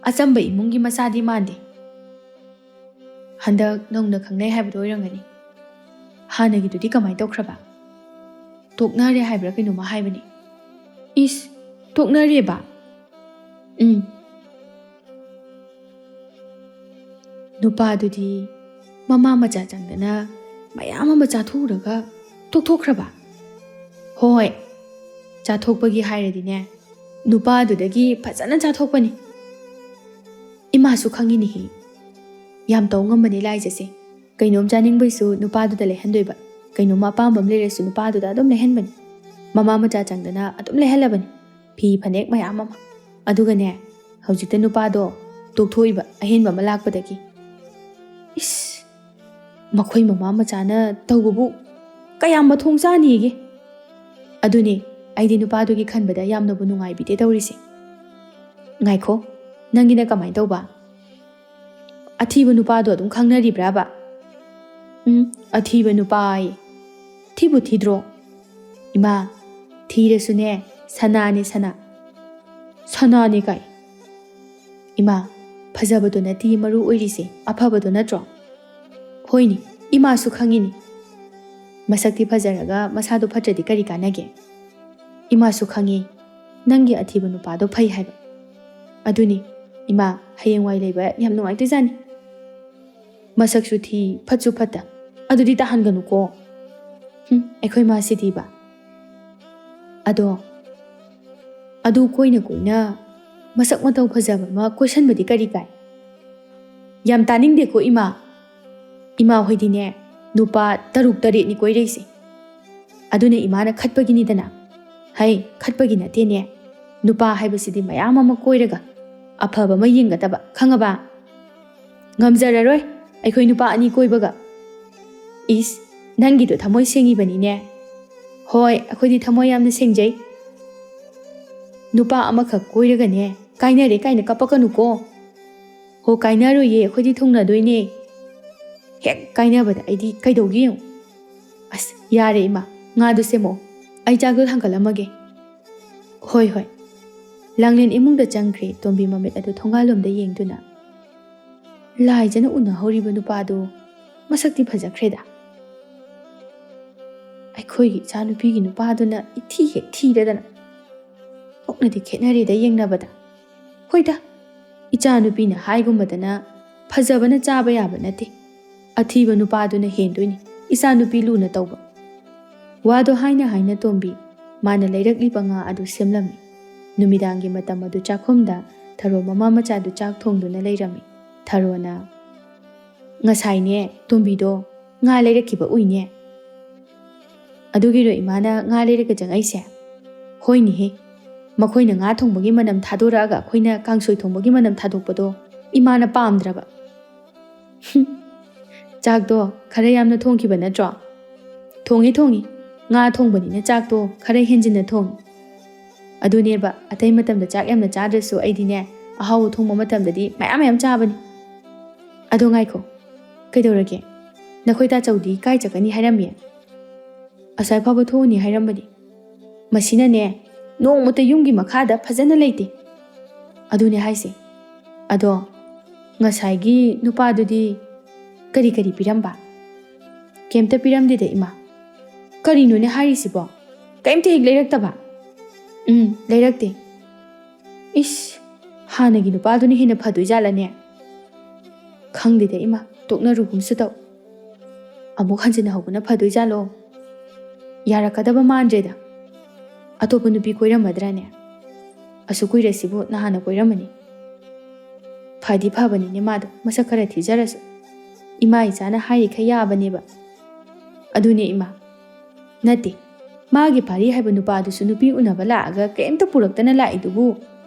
ꯑꯆꯝꯕ ꯏꯃꯨꯡꯒꯤ ꯃꯆꯥꯗꯤ ꯃꯥꯟꯗꯦ꯫" "ꯍꯟꯗꯛ ꯅꯧꯅ ꯈꯪꯅꯩ ꯍꯥꯏꯕꯗꯣ ꯑꯣꯏꯔꯝꯒꯅꯤ꯫" "ꯍꯥꯟꯅꯒꯤꯗꯨꯗꯤ ꯀꯃꯥꯏ ꯇꯧꯈ꯭ꯔꯕ?" "ꯇꯣꯛꯅꯔꯦ ꯍꯥꯏꯕ꯭ꯔꯥ ꯀꯩꯅꯣꯝꯃ ꯍꯥꯏꯕꯅꯦ꯫" "ꯏꯁ, ꯇꯣꯛꯅꯔꯦꯕ?" "ꯎꯝ꯫ ꯅꯨꯄꯥꯗꯨꯗꯤ ꯃꯃꯥ ꯃꯆꯥ ꯆꯪꯗꯅ ꯃꯌꯥꯝ ꯑꯃ ꯆꯥꯊꯣꯛꯎꯔꯒ ꯇꯣꯛꯊꯣꯛꯈ꯭ꯔꯕ?" "ꯍꯣꯏ, ꯆꯥꯊꯣꯛꯄꯒꯤ ꯍꯥꯏꯔꯗꯤꯅꯦ, ꯅꯨꯄꯥꯗꯨꯗꯒꯤ ꯐꯖꯅ ꯆꯥꯊꯣꯛꯄꯅꯤ꯫" "ꯏꯃꯥꯁꯨ ꯈꯪꯉꯤꯅꯦꯍꯦ, ꯌꯥꯝ ꯇꯧ ꯉꯝꯕꯅꯦ ꯂꯥꯏꯖꯁꯦ꯫ ꯀꯩꯅꯣꯝ ꯆꯥꯅꯤꯡꯕꯩꯁꯨ ꯅꯨꯄꯥꯗꯨꯗ ꯂꯩꯍꯟꯗꯣꯏꯕ, ꯀꯩꯅꯣꯝ ꯑꯄꯥꯝꯕ ꯑꯃ ꯂꯩꯔꯁꯨ ꯅꯨꯄꯥꯗꯨꯗ ꯑꯗꯨꯝ ꯂꯩꯍꯟꯕꯅꯤ꯫ ꯃꯃꯥ ꯃꯆꯥ ꯆꯪꯗꯅ ꯑꯗꯨꯝ ꯂꯩꯍꯜꯂꯕꯅꯤ, ꯐꯤ ꯐꯅꯦꯛ ꯃꯌꯥꯝ ꯑꯃ꯫ ꯑꯗꯨꯒꯅꯦ, ꯍꯧꯖꯤꯛꯇ ꯅꯨꯄꯥꯗꯣ ꯇꯣꯛꯊꯣꯛꯏꯕ ꯑꯍꯦꯟꯕ ꯑꯃ ꯂꯥꯛꯄꯗꯒꯤ꯫" "ꯏꯁ, ꯃꯈꯣꯏ ꯃꯃꯥ ꯃꯆꯥꯅ ꯇꯧꯕꯕꯨ ꯀꯌꯥꯝ ꯃꯊꯣꯡ ꯆꯥꯅꯤꯒꯦ?" "ꯑꯗꯨꯅꯦ, ꯑꯩꯗꯤ ꯅꯨꯄꯥꯗꯨꯒꯤ ꯈꯟꯕꯗ ꯌꯥꯝꯅꯕꯨ ꯅꯨꯡꯉꯥꯏꯕꯤꯗꯦ ꯇꯧꯔꯤꯁꯦ꯫" "ꯉꯥꯏꯈꯣ, ꯅꯪꯒꯤꯅ ꯀꯃꯥꯏ ꯇꯧꯕ?" "ꯑꯊꯤꯕ ꯅꯨꯄꯥꯗꯣ ꯑꯗꯨꯝ ꯈꯪꯅꯔꯤꯕ꯭ꯔꯥꯕ?" "ꯎꯝ, ꯑꯊꯤꯕ ꯅꯨꯄꯥ ꯑꯌꯦ꯫ ꯊꯤꯕꯨ ꯊꯤꯗ꯭ꯔꯣ?" "ꯏꯃꯥ, ꯊꯤꯔꯁꯨꯅꯦ, ꯁꯅꯥꯅꯦ ꯁꯅꯥ꯫" "ꯁꯅꯥꯅꯦ ꯀꯥꯏ?" "ꯏꯃꯥ, ꯐꯖꯕꯗꯣ ꯅꯠꯇꯤꯌꯦ ꯃꯔꯨ ꯑꯣꯏꯔꯤꯁꯦ, ꯑꯐꯕꯗꯣ ꯅꯠꯇ꯭ꯔꯣ?" "ꯍꯣꯏꯅꯦ, ꯏꯃꯥꯁꯨ ꯈꯪꯉꯤꯅꯦ꯫ ꯃꯁꯛꯇꯤ ꯐꯖꯔꯒ ꯃꯁꯥꯗꯣ ꯐꯠꯇ꯭ꯔꯗꯤ ꯀꯔꯤ ꯀꯥꯟꯅꯒꯦ? ꯏꯃꯥꯁꯨ ꯈꯪꯉꯤ ꯅꯪꯒꯤ ꯑꯊꯤꯕ ꯅꯨꯄꯥꯗꯣ ꯐꯩ ꯍꯥꯏꯕ꯫ ꯑꯗꯨꯅꯤ, ꯏꯃꯥ, ꯍꯌꯦꯡꯋꯥꯏ ꯂꯩꯕ ꯌꯥꯝ ꯅꯨꯡꯉꯥꯏꯗꯣꯏꯖꯥꯠꯅꯤ꯫ ꯃꯁꯛꯁꯨ ꯊꯤ, ꯐꯠꯁꯨ ꯐꯠꯇ꯫ ꯑꯗꯨꯗꯤ ꯇꯥꯍꯟꯒꯅꯨꯀꯣ꯫ ꯍꯨꯝ, ꯑꯩꯈꯣꯏ ꯃꯥꯁꯤꯗꯤꯕ꯫ ꯑꯗꯣ, ꯑꯗꯨ ꯀꯣꯏꯅ ꯀꯣꯏꯅ ꯃꯁꯛ ꯃꯇꯧ ꯐꯖꯕ ꯑꯃ ꯀꯣꯏꯁꯟꯕꯗꯤ ꯀꯔꯤ ꯀꯥꯏ? ꯌꯥꯝ ꯇꯥꯅꯤꯡꯗꯦꯀꯣ ꯏꯃꯥ꯫ ꯏꯃꯥ ꯍꯣꯏꯗꯤꯅꯦ, ꯅꯨꯄꯥ ꯇꯔꯨꯛ ꯇꯔꯦꯠꯅꯤ ꯀꯣꯏꯔꯛꯏꯁꯦ꯫ ꯑꯗꯨꯅ ꯏꯃꯥꯅ ꯈꯠꯄꯒꯤꯅꯤꯗꯅ꯫ ꯍꯩ, ꯈꯠꯄꯒꯤ ꯅꯠꯇꯦꯅꯦ꯫ ꯅꯨꯄꯥ ꯍꯥꯏꯕꯁꯤꯗꯤ ꯃꯌꯥꯝ ꯑꯃ ꯀꯣꯏꯔꯒ ꯑꯐꯕ ꯑꯃ ꯌꯦꯡꯒꯗꯕ, ꯈꯪꯉꯕ? ꯉꯝꯖꯔꯔꯣꯏ ꯑꯩꯈꯣꯏ ꯅꯨꯄꯥ ꯑꯅꯤ ꯀꯣꯏꯕꯒ꯫ ꯏꯁ, ꯅꯪꯒꯤꯗꯣ ꯊꯃꯣꯏ ꯁꯦꯡꯉꯤꯕꯅꯤꯅꯦ꯫ ꯍꯣꯏ, ꯑꯩꯈꯣꯏꯗꯤ ꯊꯃꯣꯏ ꯌꯥꯝꯅ ꯁꯦꯡꯖꯩ꯫ ꯅꯨꯄꯥ ꯑꯃꯈꯛ ꯀꯣꯏꯔꯒꯅꯦ, ꯀꯥꯏꯅꯔꯦ ꯀꯥꯏꯅ ꯀꯞꯄꯛꯀꯅꯨꯀꯣ꯫ ꯍꯣ, ꯀꯥꯏꯅꯔꯣꯏꯌꯦ, ꯑꯩꯈꯣꯏꯗꯤ ꯊꯨꯡꯅꯗꯣꯏꯅꯦ꯫ ꯍꯦꯛ ꯀꯥꯏꯅꯕꯗ ꯑꯩꯗꯤ ꯀꯩꯗꯧꯒꯦ ꯌꯦꯡꯉꯨ꯫ ꯑꯁ, ꯌꯥꯔꯦ ꯏꯃꯥ, ꯉꯥꯗꯨ ꯁꯦꯝꯃꯛꯑꯣ꯫ ꯑꯩ ꯆꯥꯛꯇꯣ ꯊꯥꯡꯒꯠꯂꯝꯃꯒꯦ꯫ ꯍꯣꯏ, ꯍꯣꯏ꯫ ꯂꯥꯡꯂꯦꯟ ꯏꯃꯨꯡꯗ ꯆꯪꯈ꯭ꯔꯦ ꯇꯣꯝꯕꯤ ꯃꯃꯤꯠ ꯑꯗꯨ ꯊꯣꯡꯒꯥꯜꯂꯣꯝꯗ ꯌꯦꯡꯗꯨꯅ꯫ ꯂꯥꯏꯖꯅ ꯎꯅꯍꯧꯔꯤꯕ ꯅꯨꯄꯥꯗꯨ ꯃꯁꯛꯇꯤ ꯐꯖꯈ꯭ꯔꯦꯗ꯫ ꯑꯩꯈꯣꯏꯒꯤ ꯏꯆꯥꯅꯨꯄꯤꯒꯤ ꯅꯨꯄꯥꯗꯨꯅ ꯏꯊꯤ ꯍꯦꯛ ꯊꯤꯔꯗꯅ꯫ ꯑꯣꯛꯅꯗꯤ ꯈꯦꯠꯅꯔꯦꯗ ꯌꯦꯡꯅꯕꯗ꯫ ꯍꯣꯏꯗ, ꯏꯆꯥꯅꯨꯄꯤꯅ ꯍꯥꯏꯒꯨꯝꯕꯗꯅ ꯐꯖꯕꯅ ꯆꯥꯕ ꯌꯥꯕ ꯅꯠꯇꯦ꯫ ꯑꯊꯤꯕ ꯅꯨꯄꯥꯗꯨꯅ ꯍꯦꯟꯗꯣꯏꯅꯤ ꯏꯆꯥꯅꯨꯄꯤ ꯂꯨꯅ ꯇꯧꯕ꯫ ꯋꯥꯗꯣ ꯍꯥꯏꯅ ꯍꯥꯏꯅ ꯇꯣꯝꯕꯤ ꯃꯥꯅ ꯂꯩꯔꯛꯂꯤꯕ ꯉꯥ ꯑꯗꯨ ꯁꯦꯝꯂꯝꯃꯤ꯫ ꯅꯨꯃꯤꯗꯥꯡꯒꯤ ꯃꯇꯝ ꯑꯗꯨ ꯆꯥꯛꯈꯨꯝꯗ ꯊꯔꯣ ꯃꯃꯥ ꯃꯆꯥꯗꯨ ꯆꯥꯛ ꯊꯣꯡꯗꯨꯅ ꯂꯩꯔꯝꯃꯤ꯫ ꯊꯔꯣꯅ, "ꯉꯁꯥꯏꯅꯦ ꯇꯣꯝꯕꯤꯗꯣ ꯉꯥ ꯂꯩꯔꯛꯈꯤꯕ ꯎꯏꯅꯦ꯫ ꯑꯗꯨꯒꯤꯔꯣ ꯏꯃꯥꯅ ꯉꯥ ꯂꯩꯔꯒ ꯆꯪꯉꯛꯏꯁꯦ?" "ꯍꯣꯏꯅꯦꯍꯦ, ꯃꯈꯣꯏꯅ ꯉꯥ ꯊꯣꯡꯕꯒꯤ ꯃꯅꯝ ꯊꯥꯗꯣꯔꯛꯑꯒ ꯑꯩꯈꯣꯏꯅ ꯀꯥꯡꯁꯣꯏ ꯊꯣꯡꯕꯒꯤ ꯃꯅꯝ ꯊꯥꯗꯣꯛꯄꯗꯣ ꯏꯃꯥꯅ ꯄꯥꯝꯗ꯭ꯔꯕ꯫" "ꯍꯨꯝ, ꯆꯥꯛꯇꯣ ꯈꯔ ꯌꯥꯝꯅ ꯊꯣꯡꯈꯤꯕ ꯅꯠꯇ꯭ꯔꯣ?" "ꯊꯣꯡꯉꯤ, ꯊꯣꯡꯉꯤ꯫ ꯉꯥ ꯊꯣꯡꯕꯅꯤꯅ ꯆꯥꯛꯇꯣ ꯈꯔ ꯍꯦꯟꯖꯤꯟꯅ ꯊꯣꯡꯉꯤ꯫ ꯑꯗꯨꯅꯦꯕ, ꯑꯇꯩ ꯃꯇꯝꯗ ꯆꯥꯛ ꯌꯥꯝꯅ ꯆꯥꯗ꯭ꯔꯁꯨ ꯑꯩꯗꯤꯅꯦ, ꯑꯍꯥꯎꯕ ꯊꯣꯡꯕ ꯃꯇꯝꯗꯗꯤ ꯃꯌꯥꯝ ꯃꯌꯥꯝ ꯆꯥꯕꯅꯤ꯫ ꯑꯗꯣ ꯉꯥꯏꯈꯣ, ꯀꯩꯗꯧꯔꯒꯦ? ꯅꯈꯣꯏ ꯇꯥꯆꯧꯗꯤ ꯀꯥꯏ ꯆꯠꯀꯅꯤ ꯍꯥꯏꯔꯝꯃꯤ?" "ꯑꯁ꯭ꯋꯥꯏ ꯐꯥꯎꯕ ꯊꯣꯛꯎꯅꯤ ꯍꯥꯏꯔꯝꯕꯅꯤ꯫ ꯃꯁꯤꯅꯅꯦ, ꯅꯣꯡꯃꯇ ꯌꯨꯝꯒꯤ ꯃꯈꯥꯗ ꯐꯖꯅ ꯂꯩꯇꯦ꯫ ꯑꯗꯨꯅꯦ ꯍꯥꯏꯁꯦ꯫ ꯑꯗꯣ ꯉꯁꯥꯏꯒꯤ ꯅꯨꯄꯥꯗꯨꯗꯤ ꯀꯔꯤ ꯀꯔꯤ ꯄꯤꯔꯝꯕ?" "ꯀꯩꯝꯇ ꯄꯤꯔꯝꯗꯦꯗ ꯏꯃꯥ꯫ "ꯀꯔꯤꯅꯣꯅꯦ ꯍꯥꯏꯔꯤꯁꯤꯕꯣ? ꯀꯩꯝꯇ ꯍꯦꯛ ꯂꯩꯔꯛꯇꯕ?" "ꯎꯝ, ꯂꯩꯔꯛꯇꯦ꯫" "ꯏꯁ, ꯍꯥꯟꯅꯒꯤ ꯅꯨꯄꯥꯗꯨꯅ ꯍꯦꯟꯅ ꯐꯗꯣꯏꯖꯥꯠꯂꯅꯦ?" "ꯈꯪꯗꯦꯗ ꯏꯃꯥ, ꯇꯣꯛꯅꯔꯨꯒꯨꯝꯁꯨ ꯇꯧ꯫ ꯑꯃꯨꯛ ꯍꯟꯖꯤꯟꯅ ꯍꯧꯕꯅ ꯐꯗꯣꯏꯖꯥꯠꯂꯣ? ꯌꯥꯔꯛꯀꯗꯕ ꯃꯥꯟꯗ꯭ꯔꯦꯗ꯫ ꯑꯇꯣꯞꯄ ꯅꯨꯄꯤ ꯀꯣꯏꯔꯝꯃꯗ꯭ꯔꯥꯅꯦ? ꯑꯁꯨꯛ ꯀꯨꯏꯔꯁꯤꯕꯨ ꯅꯍꯥꯟꯅ ꯀꯣꯏꯔꯝꯃꯅꯤ꯫ ꯐꯗꯤ ꯐꯕꯅꯤꯅꯦ ꯃꯥꯗꯣ, ꯃꯁꯛ ꯈꯔ ꯊꯤꯖꯔꯁꯨ꯫ ꯏꯃꯥ ꯏꯆꯥꯅ ꯍꯥꯏꯔꯤꯈꯩ ꯌꯥꯕꯅꯦꯕ꯫" "ꯑꯗꯨꯅꯦ ꯏꯃꯥ, ꯅꯠꯇꯦ, ꯃꯥꯒꯤ ꯄꯥꯔꯤ ꯍꯥꯏꯕ ꯅꯨꯄꯥꯗꯨꯁꯨ ꯅꯨꯄꯤ ꯎꯅꯕ ꯂꯥꯛꯑꯒ ꯀꯩꯝꯇ ꯄꯨꯔꯛꯇꯅ ꯂꯥꯛꯏꯗꯨꯕꯨ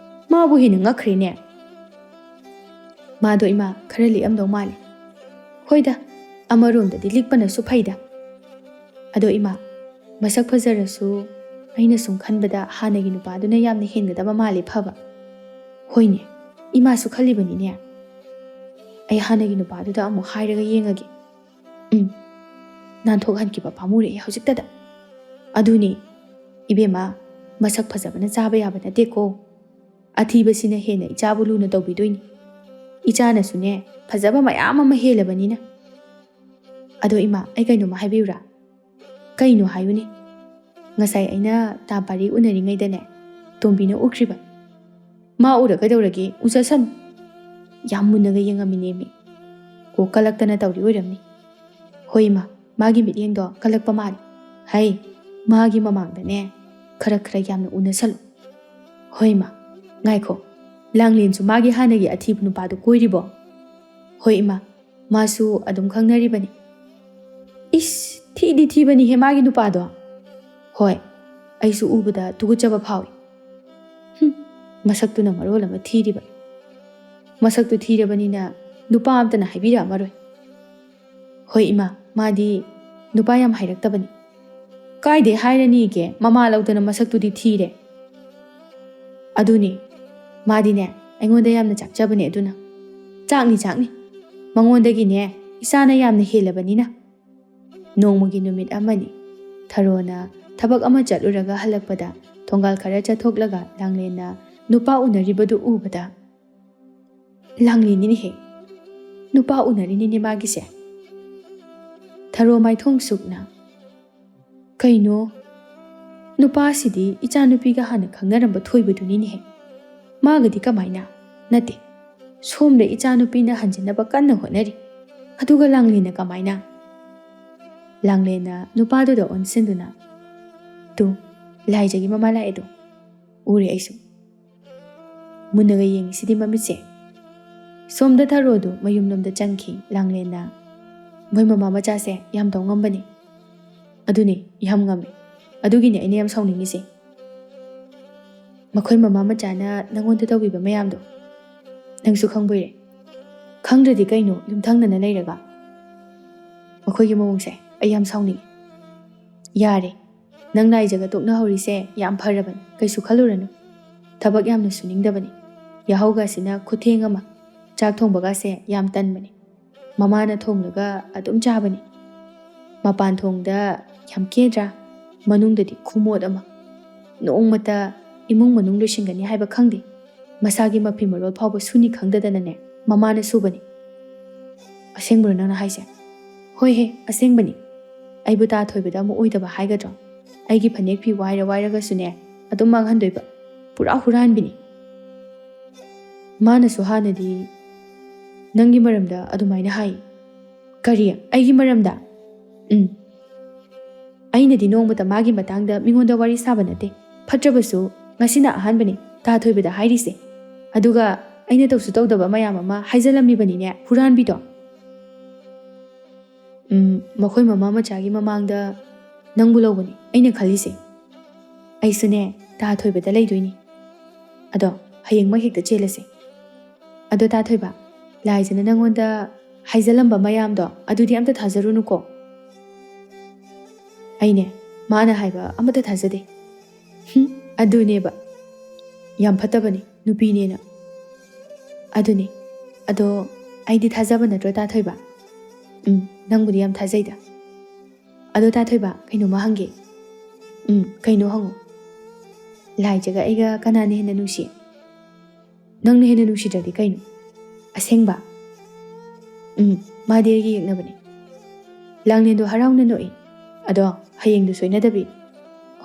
ꯃꯥꯕꯨ ꯍꯦꯟꯅ ꯉꯛꯈ꯭ꯔꯦꯅꯦ꯫" "ꯃꯥꯗꯣ ꯏꯃꯥ ꯈꯔ ꯂꯤꯛꯑꯝꯗꯧ ꯃꯥꯜꯂꯦ꯫" "ꯍꯣꯏꯗ, ꯑꯃꯔꯣꯝꯗꯗꯤ ꯂꯤꯛꯄꯅꯁꯨ ꯐꯩꯗ꯫ ꯑꯗꯣ ꯏꯃꯥ, ꯃꯁꯛ ꯐꯖꯔꯁꯨ ꯑꯩꯅ ꯁꯨꯝ ꯈꯟꯕꯗ ꯍꯥꯟꯅꯒꯤ ꯅꯨꯄꯥꯗꯨꯅ ꯌꯥꯝꯅ ꯍꯦꯟꯒꯗꯕ ꯃꯥꯜꯂꯦ ꯐꯕ꯫" "ꯍꯣꯏꯅꯦ, ꯏꯃꯥꯁꯨ ꯈꯜꯂꯤꯕꯅꯤꯅꯦ꯫ ꯑꯩ ꯍꯥꯟꯅꯒꯤ ꯅꯨꯄꯥꯗꯨꯗ ꯑꯃꯨꯛ ꯍꯥꯏꯔꯒ ꯌꯦꯡꯉꯒꯦ꯫ ꯎꯝ, ꯅꯥꯟꯊꯣꯛꯍꯟꯈꯤꯕ ꯄꯥꯝꯃꯨꯔꯛꯑꯦ ꯍꯧꯖꯤꯛꯇꯗ꯫" "ꯑꯗꯨꯅꯦ, ꯏꯕꯦꯝꯃ, ꯃꯁꯛ ꯐꯖꯕꯅ ꯆꯥꯕ ꯌꯥꯕ ꯅꯠꯇꯦꯀꯣ꯫ ꯑꯊꯤꯕꯁꯤꯅ ꯍꯦꯟꯅ ꯏꯆꯥꯕꯨ ꯂꯨꯅ ꯇꯧꯕꯤꯗꯣꯏꯅꯤ꯫ ꯏꯆꯥꯅꯁꯨꯅꯦ, ꯐꯖꯕ ꯃꯌꯥꯝ ꯑꯃ ꯍꯦꯜꯂꯕꯅꯤꯅ꯫" "ꯑꯗꯣ ꯏꯃꯥ, ꯑꯩ ꯀꯩꯅꯣꯝꯃ ꯍꯥꯏꯕꯤꯌꯨꯔꯥ?" "ꯀꯩꯅꯣ ꯍꯥꯏꯌꯨꯅꯦ?" "ꯉꯁꯥꯏ ꯑꯩꯅ ꯇꯥ ꯄꯥꯔꯤ ꯎꯅꯔꯤꯉꯩꯗꯅꯦ, ꯇꯣꯝꯕꯤꯅ ꯎꯈ꯭ꯔꯤꯕ꯫" "ꯃꯥ ꯎꯔ ꯀꯩꯗꯧꯔꯒꯦ? ꯎꯖꯁꯅꯨ꯫" "ꯌꯥꯝ ꯃꯨꯟꯅꯒ ꯌꯦꯡꯉꯝꯃꯤꯅꯦꯃꯤ꯫ ꯀꯣ ꯀꯜꯂꯛꯇꯅ ꯇꯧꯔꯤ ꯑꯣꯏꯔꯝꯅꯤ꯫" "ꯍꯣꯏ ꯏꯃꯥ, ꯃꯥꯒꯤ ꯃꯤꯠꯌꯦꯡꯗꯣ ꯀꯜꯂꯛꯄ ꯃꯥꯜꯂꯤ꯫ ꯍꯩ, ꯃꯥꯒꯤ ꯃꯃꯥꯡꯗꯅꯦ ꯈꯔ ꯈꯔ ꯌꯥꯝꯅ ꯎꯅꯁꯜꯂꯨ꯫" "ꯍꯣꯏ ꯏꯃꯥ꯫ ꯉꯥꯏꯈꯣ, ꯂꯥꯡꯂꯦꯟꯁꯨ ꯃꯥꯒꯤ ꯍꯥꯟꯅꯒꯤ ꯑꯊꯤꯕ ꯅꯨꯄꯥꯗꯨ ꯀꯣꯏꯔꯤꯕꯣ?" "ꯍꯣꯏ ꯏꯃꯥ, ꯃꯥꯁꯨ ꯑꯗꯨꯝ ꯈꯪꯅꯔꯤꯕꯅꯤ꯫" "ꯏꯁ, ꯊꯤꯗꯤ ꯊꯤꯕꯅꯤꯍꯦ ꯃꯥꯒꯤ ꯅꯨꯄꯥꯗꯣ꯫" "ꯍꯣꯏ, ꯑꯩꯁꯨ ꯎꯕꯗ ꯇꯨꯀꯠꯆꯕ ꯐꯥꯎꯏ꯫" "ꯍꯨꯝ, ꯃꯁꯛꯇꯨꯅ ꯃꯔꯣꯜ ꯑꯃ ꯊꯤꯔꯤꯕ꯫ ꯃꯁꯛꯇꯨ ꯊꯤꯔꯕꯅꯤꯅ ꯅꯨꯄꯥ ꯑꯝꯇꯅ ꯍꯥꯏꯕꯤꯔꯛꯑꯝꯃꯔꯣꯏ꯫" "ꯍꯣꯏ ꯏꯃꯥ, ꯃꯥꯗꯤ ꯅꯨꯄꯥ ꯌꯥꯝ ꯍꯥꯏꯔꯛꯇꯕꯅꯤ꯫" "ꯀꯥꯏꯗꯩ ꯍꯥꯏꯔꯅꯤꯒꯦ, ꯃꯃꯥ ꯂꯧꯗꯅ ꯃꯁꯛꯇꯨꯗꯤ ꯊꯤꯔꯦ꯫" "ꯑꯗꯨꯅꯦ, ꯃꯥꯗꯤꯅꯦ ꯑꯩꯉꯣꯟꯗ ꯌꯥꯝꯅ ꯆꯥꯛꯆꯕꯅꯦ꯫ ꯑꯗꯨꯅ ꯆꯥꯛꯅꯤ, ꯆꯥꯛꯅꯤ꯫ ꯃꯉꯣꯟꯗꯒꯤꯅꯦ ꯏꯆꯥꯅ ꯌꯥꯝꯅ ꯍꯦꯜꯂꯕꯅꯤꯅ꯫" ꯅꯣꯡꯃꯒꯤ ꯅꯨꯃꯤꯠ ꯑꯃꯅꯤ꯫ ꯊꯔꯣꯅ ꯊꯕꯛ ꯑꯃ ꯆꯠꯂꯨꯔꯒ ꯍꯜꯂꯛꯄꯗ ꯊꯣꯡꯒꯥꯜ ꯈꯔ ꯆꯠꯊꯣꯛꯂꯒ ꯂꯥꯡꯂꯦꯟꯅ ꯅꯨꯄꯥ ꯎꯅꯔꯤꯕꯗꯨ ꯎꯕꯗ, "ꯂꯥꯡꯂꯦꯟꯅꯤꯅꯦꯍꯦ, ꯅꯨꯄꯥ ꯎꯅꯔꯤꯅꯤꯅꯦ ꯃꯥꯒꯤꯁꯦ꯫" ꯊꯔꯣ ꯃꯥꯏꯊꯣꯡ ꯁꯨꯛꯅ "ꯀꯩꯅꯣ? ꯅꯨꯄꯥꯁꯤꯗꯤ ꯏꯆꯥꯅꯨꯄꯤꯒ ꯍꯥꯟꯅ ꯈꯪꯅꯔꯝꯕ ꯊꯣꯏꯕꯗꯨꯅꯤꯅꯦꯍꯦ꯫ ꯃꯥꯒꯗꯤ ꯀꯃꯥꯏꯅ?" "ꯅꯠꯇꯦ, ꯁꯣꯝꯗ ꯏꯆꯥꯅꯨꯄꯤꯅ ꯍꯟꯖꯤꯟꯅꯕ ꯀꯟꯅ ꯍꯣꯠꯅꯔꯤ꯫ ꯑꯗꯨꯒ ꯂꯥꯡꯂꯦꯟꯅ ꯀꯃꯥꯏꯅ?" ꯂꯥꯡꯂꯦꯟꯅ ꯅꯨꯄꯥꯗꯨꯗ ꯑꯣꯟꯁꯤꯟꯗꯨꯅ, "ꯇꯨ, ꯂꯥꯏꯖꯒꯤ ꯃꯃꯥ ꯂꯥꯛꯑꯦꯗꯣ꯫ ꯎꯔꯦ ꯑꯩꯁꯨ꯫ ꯃꯨꯟꯅꯒ ꯌꯦꯡꯉꯤꯁꯤꯗꯤ ꯃꯃꯤꯠꯁꯦ꯫" ꯁꯣꯝꯗ ꯊꯔꯣꯗꯨ ꯃꯌꯨꯝꯂꯣꯝꯗ ꯆꯪꯈꯤ꯫ ꯂꯥꯡꯂꯦꯟꯅ, "ꯃꯣꯏ ꯃꯃꯥ ꯃꯆꯥꯁꯦ ꯌꯥꯝ ꯇꯧ ꯉꯝꯕꯅꯤ꯫ ꯑꯗꯨꯅꯦ, ꯌꯥꯝ ꯉꯝꯃꯦ꯫ ꯑꯗꯨꯒꯤꯅꯦ ꯑꯩꯅ ꯌꯥꯝ ꯁꯥꯎꯅꯤꯡꯉꯤꯁꯦ꯫ ꯃꯈꯣꯏ ꯃꯃꯥ ꯃꯆꯥꯅ ꯅꯪꯉꯣꯟꯗ ꯇꯧꯕꯤꯕ ꯃꯌꯥꯝꯗꯣ ꯅꯪꯁꯨ ꯈꯪꯕꯣꯏꯔꯦ꯫ ꯈꯪꯗ꯭ꯔꯗꯤ ꯀꯩꯅꯣ, ꯌꯨꯝꯊꯪꯅꯅ ꯂꯩꯔꯒ꯫ ꯃꯈꯣꯏꯒꯤ ꯃꯑꯣꯡꯁꯦ ꯑꯩ ꯌꯥꯝ ꯁꯥꯎꯅꯤꯡꯉꯤ꯫ ꯌꯥꯔꯦ, ꯅꯪ ꯂꯥꯏꯖꯒ ꯇꯣꯛꯅꯍꯧꯔꯤꯁꯦ ꯌꯥꯝ ꯐꯔꯕꯅꯤ, ꯀꯩꯁꯨ ꯈꯜꯂꯨꯔꯅꯨ꯫ ꯊꯕꯛ ꯌꯥꯝꯅ ꯁꯨꯅꯤꯡꯗꯕꯅꯤ꯫ ꯌꯥꯍꯧꯒꯁꯤꯅ ꯈꯨꯊꯦꯡ ꯑꯃ, ꯆꯥꯛ ꯊꯣꯡꯕꯒꯁꯦ ꯌꯥꯝ ꯇꯟꯕꯅꯤ꯫ ꯃꯃꯥꯅ ꯊꯣꯡꯂꯒ ꯑꯗꯨꯝ ꯆꯥꯕꯅꯤ꯫ ꯃꯄꯥꯟ ꯊꯣꯡꯗ ꯌꯥꯝ ꯀꯦꯗ꯭ꯔꯥ? ꯃꯅꯨꯡꯗꯗꯤ ꯈꯨꯃꯣꯠ ꯑꯃ꯫ ꯅꯣꯡꯃꯇ ꯏꯃꯨꯡ ꯃꯅꯨꯡ ꯂꯣꯏꯁꯤꯟꯒꯅꯤ ꯍꯥꯏꯕ ꯈꯪꯗꯦ꯫ ꯃꯁꯥꯒꯤ ꯃꯐꯤ ꯃꯔꯣꯜ ꯐꯥꯎꯕ ꯁꯨꯅꯤ ꯈꯪꯗꯗꯅꯅꯦ, ꯃꯃꯥꯅ ꯁꯨꯕꯅꯤ꯫" "ꯑꯁꯦꯡꯕ꯭ꯔꯣ ꯅꯪꯅ ꯍꯥꯏꯁꯦ?" "ꯍꯣꯏꯍꯦ, ꯑꯁꯦꯡꯕꯅꯤ꯫ ꯑꯩꯕꯨ ꯇꯥ ꯊꯣꯏꯕꯗ ꯑꯃꯨꯛ ꯑꯣꯏꯗꯕ ꯍꯥꯏꯒꯗ꯭ꯔꯣ? ꯑꯩꯒꯤ ꯐꯅꯦꯛ ꯐꯤ ꯋꯥꯏꯔ ꯋꯥꯏꯔꯒꯁꯨꯅꯦ, ꯑꯗꯨꯝ ꯃꯥꯡꯍꯟꯗꯣꯏꯕ꯫ ꯄꯨꯔꯥ ꯍꯨꯔꯥꯟꯕꯤꯅꯤ꯫" "ꯃꯥꯅꯁꯨ ꯍꯥꯟꯅꯗꯤ ꯅꯪꯒꯤ ꯃꯔꯝꯗ ꯑꯗꯨꯃꯥꯏꯅ ꯍꯥꯏ꯫" "ꯀꯔꯤ? ꯑꯩꯒꯤ ꯃꯔꯝꯗ?" "ꯎꯝ꯫ ꯑꯩꯅꯗꯤ ꯅꯣꯡꯃꯇ ꯃꯥꯒꯤ ꯃꯇꯥꯡꯗ ꯃꯤꯉꯣꯟꯗ ꯋꯥꯔꯤ ꯁꯥꯕ ꯅꯠꯇꯦ꯫ ꯐꯠꯇ꯭ꯔꯕꯁꯨ ꯉꯁꯤꯅ ꯑꯍꯥꯟꯕꯅꯤ ꯇꯥ ꯊꯣꯏꯕꯗ ꯍꯥꯏꯔꯤꯁꯦ꯫ ꯑꯗꯨꯒ ꯑꯩꯅ ꯇꯧꯁꯨ ꯇꯧꯗꯕ ꯃꯌꯥꯝ ꯑꯃ ꯍꯥꯏꯖꯜꯂꯝꯃꯤꯕꯅꯤꯅꯦ, ꯍꯨꯔꯥꯟꯕꯤꯗꯣ꯫" "ꯎꯝ, ꯃꯈꯣꯏ ꯃꯃꯥ ꯃꯆꯥꯒꯤ ꯃꯃꯥꯡꯗ ꯅꯪꯕꯨ ꯂꯧꯕꯅꯤ ꯑꯩꯅ ꯈꯜꯂꯤꯁꯦ꯫ ꯑꯩꯁꯨꯅꯦ, ꯇꯥ ꯊꯣꯏꯕꯗ ꯂꯩꯗꯣꯏꯅꯤ꯫ ꯑꯗꯣ ꯍꯌꯦꯡꯃꯛ ꯍꯦꯛꯇ ꯆꯦꯜꯂꯁꯦ꯫ ꯑꯗꯣ ꯇꯥ ꯊꯣꯏꯕ, ꯂꯥꯏꯖꯅ ꯅꯪꯉꯣꯟꯗ ꯍꯥꯏꯖꯜꯂꯝꯕ ꯃꯌꯥꯝꯗꯣ ꯑꯗꯨꯗꯤ ꯑꯝꯇ ꯊꯥꯖꯔꯨꯅꯨꯀꯣ꯫" "ꯑꯩꯅꯦ, ꯃꯥꯅ ꯍꯥꯏꯕ ꯑꯃꯠꯇ ꯊꯥꯖꯗꯦ꯫" "ꯍꯨꯝ, ꯑꯗꯨꯅꯦꯕ꯫ ꯌꯥꯝ ꯐꯠꯇꯕꯅꯤ, ꯅꯨꯄꯤꯅꯦꯅ꯫" "ꯑꯗꯨꯅꯦ꯫ ꯑꯗꯣ ꯑꯩꯗꯤ ꯊꯥꯖꯕ ꯅꯠꯇ꯭ꯔꯣ ꯇꯥ ꯊꯣꯏꯕ?" "ꯎꯝ, ꯅꯪꯕꯨꯗꯤ ꯌꯥꯝ ꯊꯥꯖꯩꯗ꯫ ꯑꯗꯣ ꯇꯥ ꯊꯣꯏꯕ, ꯀꯩꯅꯣꯝꯃ ꯍꯪꯒꯦ꯫" "ꯎꯝ, ꯀꯩꯅꯣ ꯍꯪꯉꯣ꯫" "ꯂꯥꯏꯖꯒ ꯑꯩꯒ ꯀꯅꯥꯅ ꯍꯦꯟꯅ ꯅꯨꯡꯁꯤ?" "ꯅꯪꯅ ꯍꯦꯟꯅ ꯅꯨꯡꯁꯤꯗ꯭ꯔꯗꯤ ꯀꯩꯅꯣ? ꯑꯁꯦꯡꯕ?" "ꯎꯝ, ꯃꯥꯗꯤ ꯑꯩꯒꯤ ꯌꯦꯛꯅꯕꯅꯤ꯫" ꯂꯥꯡꯂꯦꯟꯗꯣ ꯍꯔꯥꯎꯅ ꯅꯣꯛꯏ꯫ ꯑꯗꯣ ꯍꯌꯦꯡꯗꯨ ꯁꯣꯏꯅꯗꯕꯤ꯫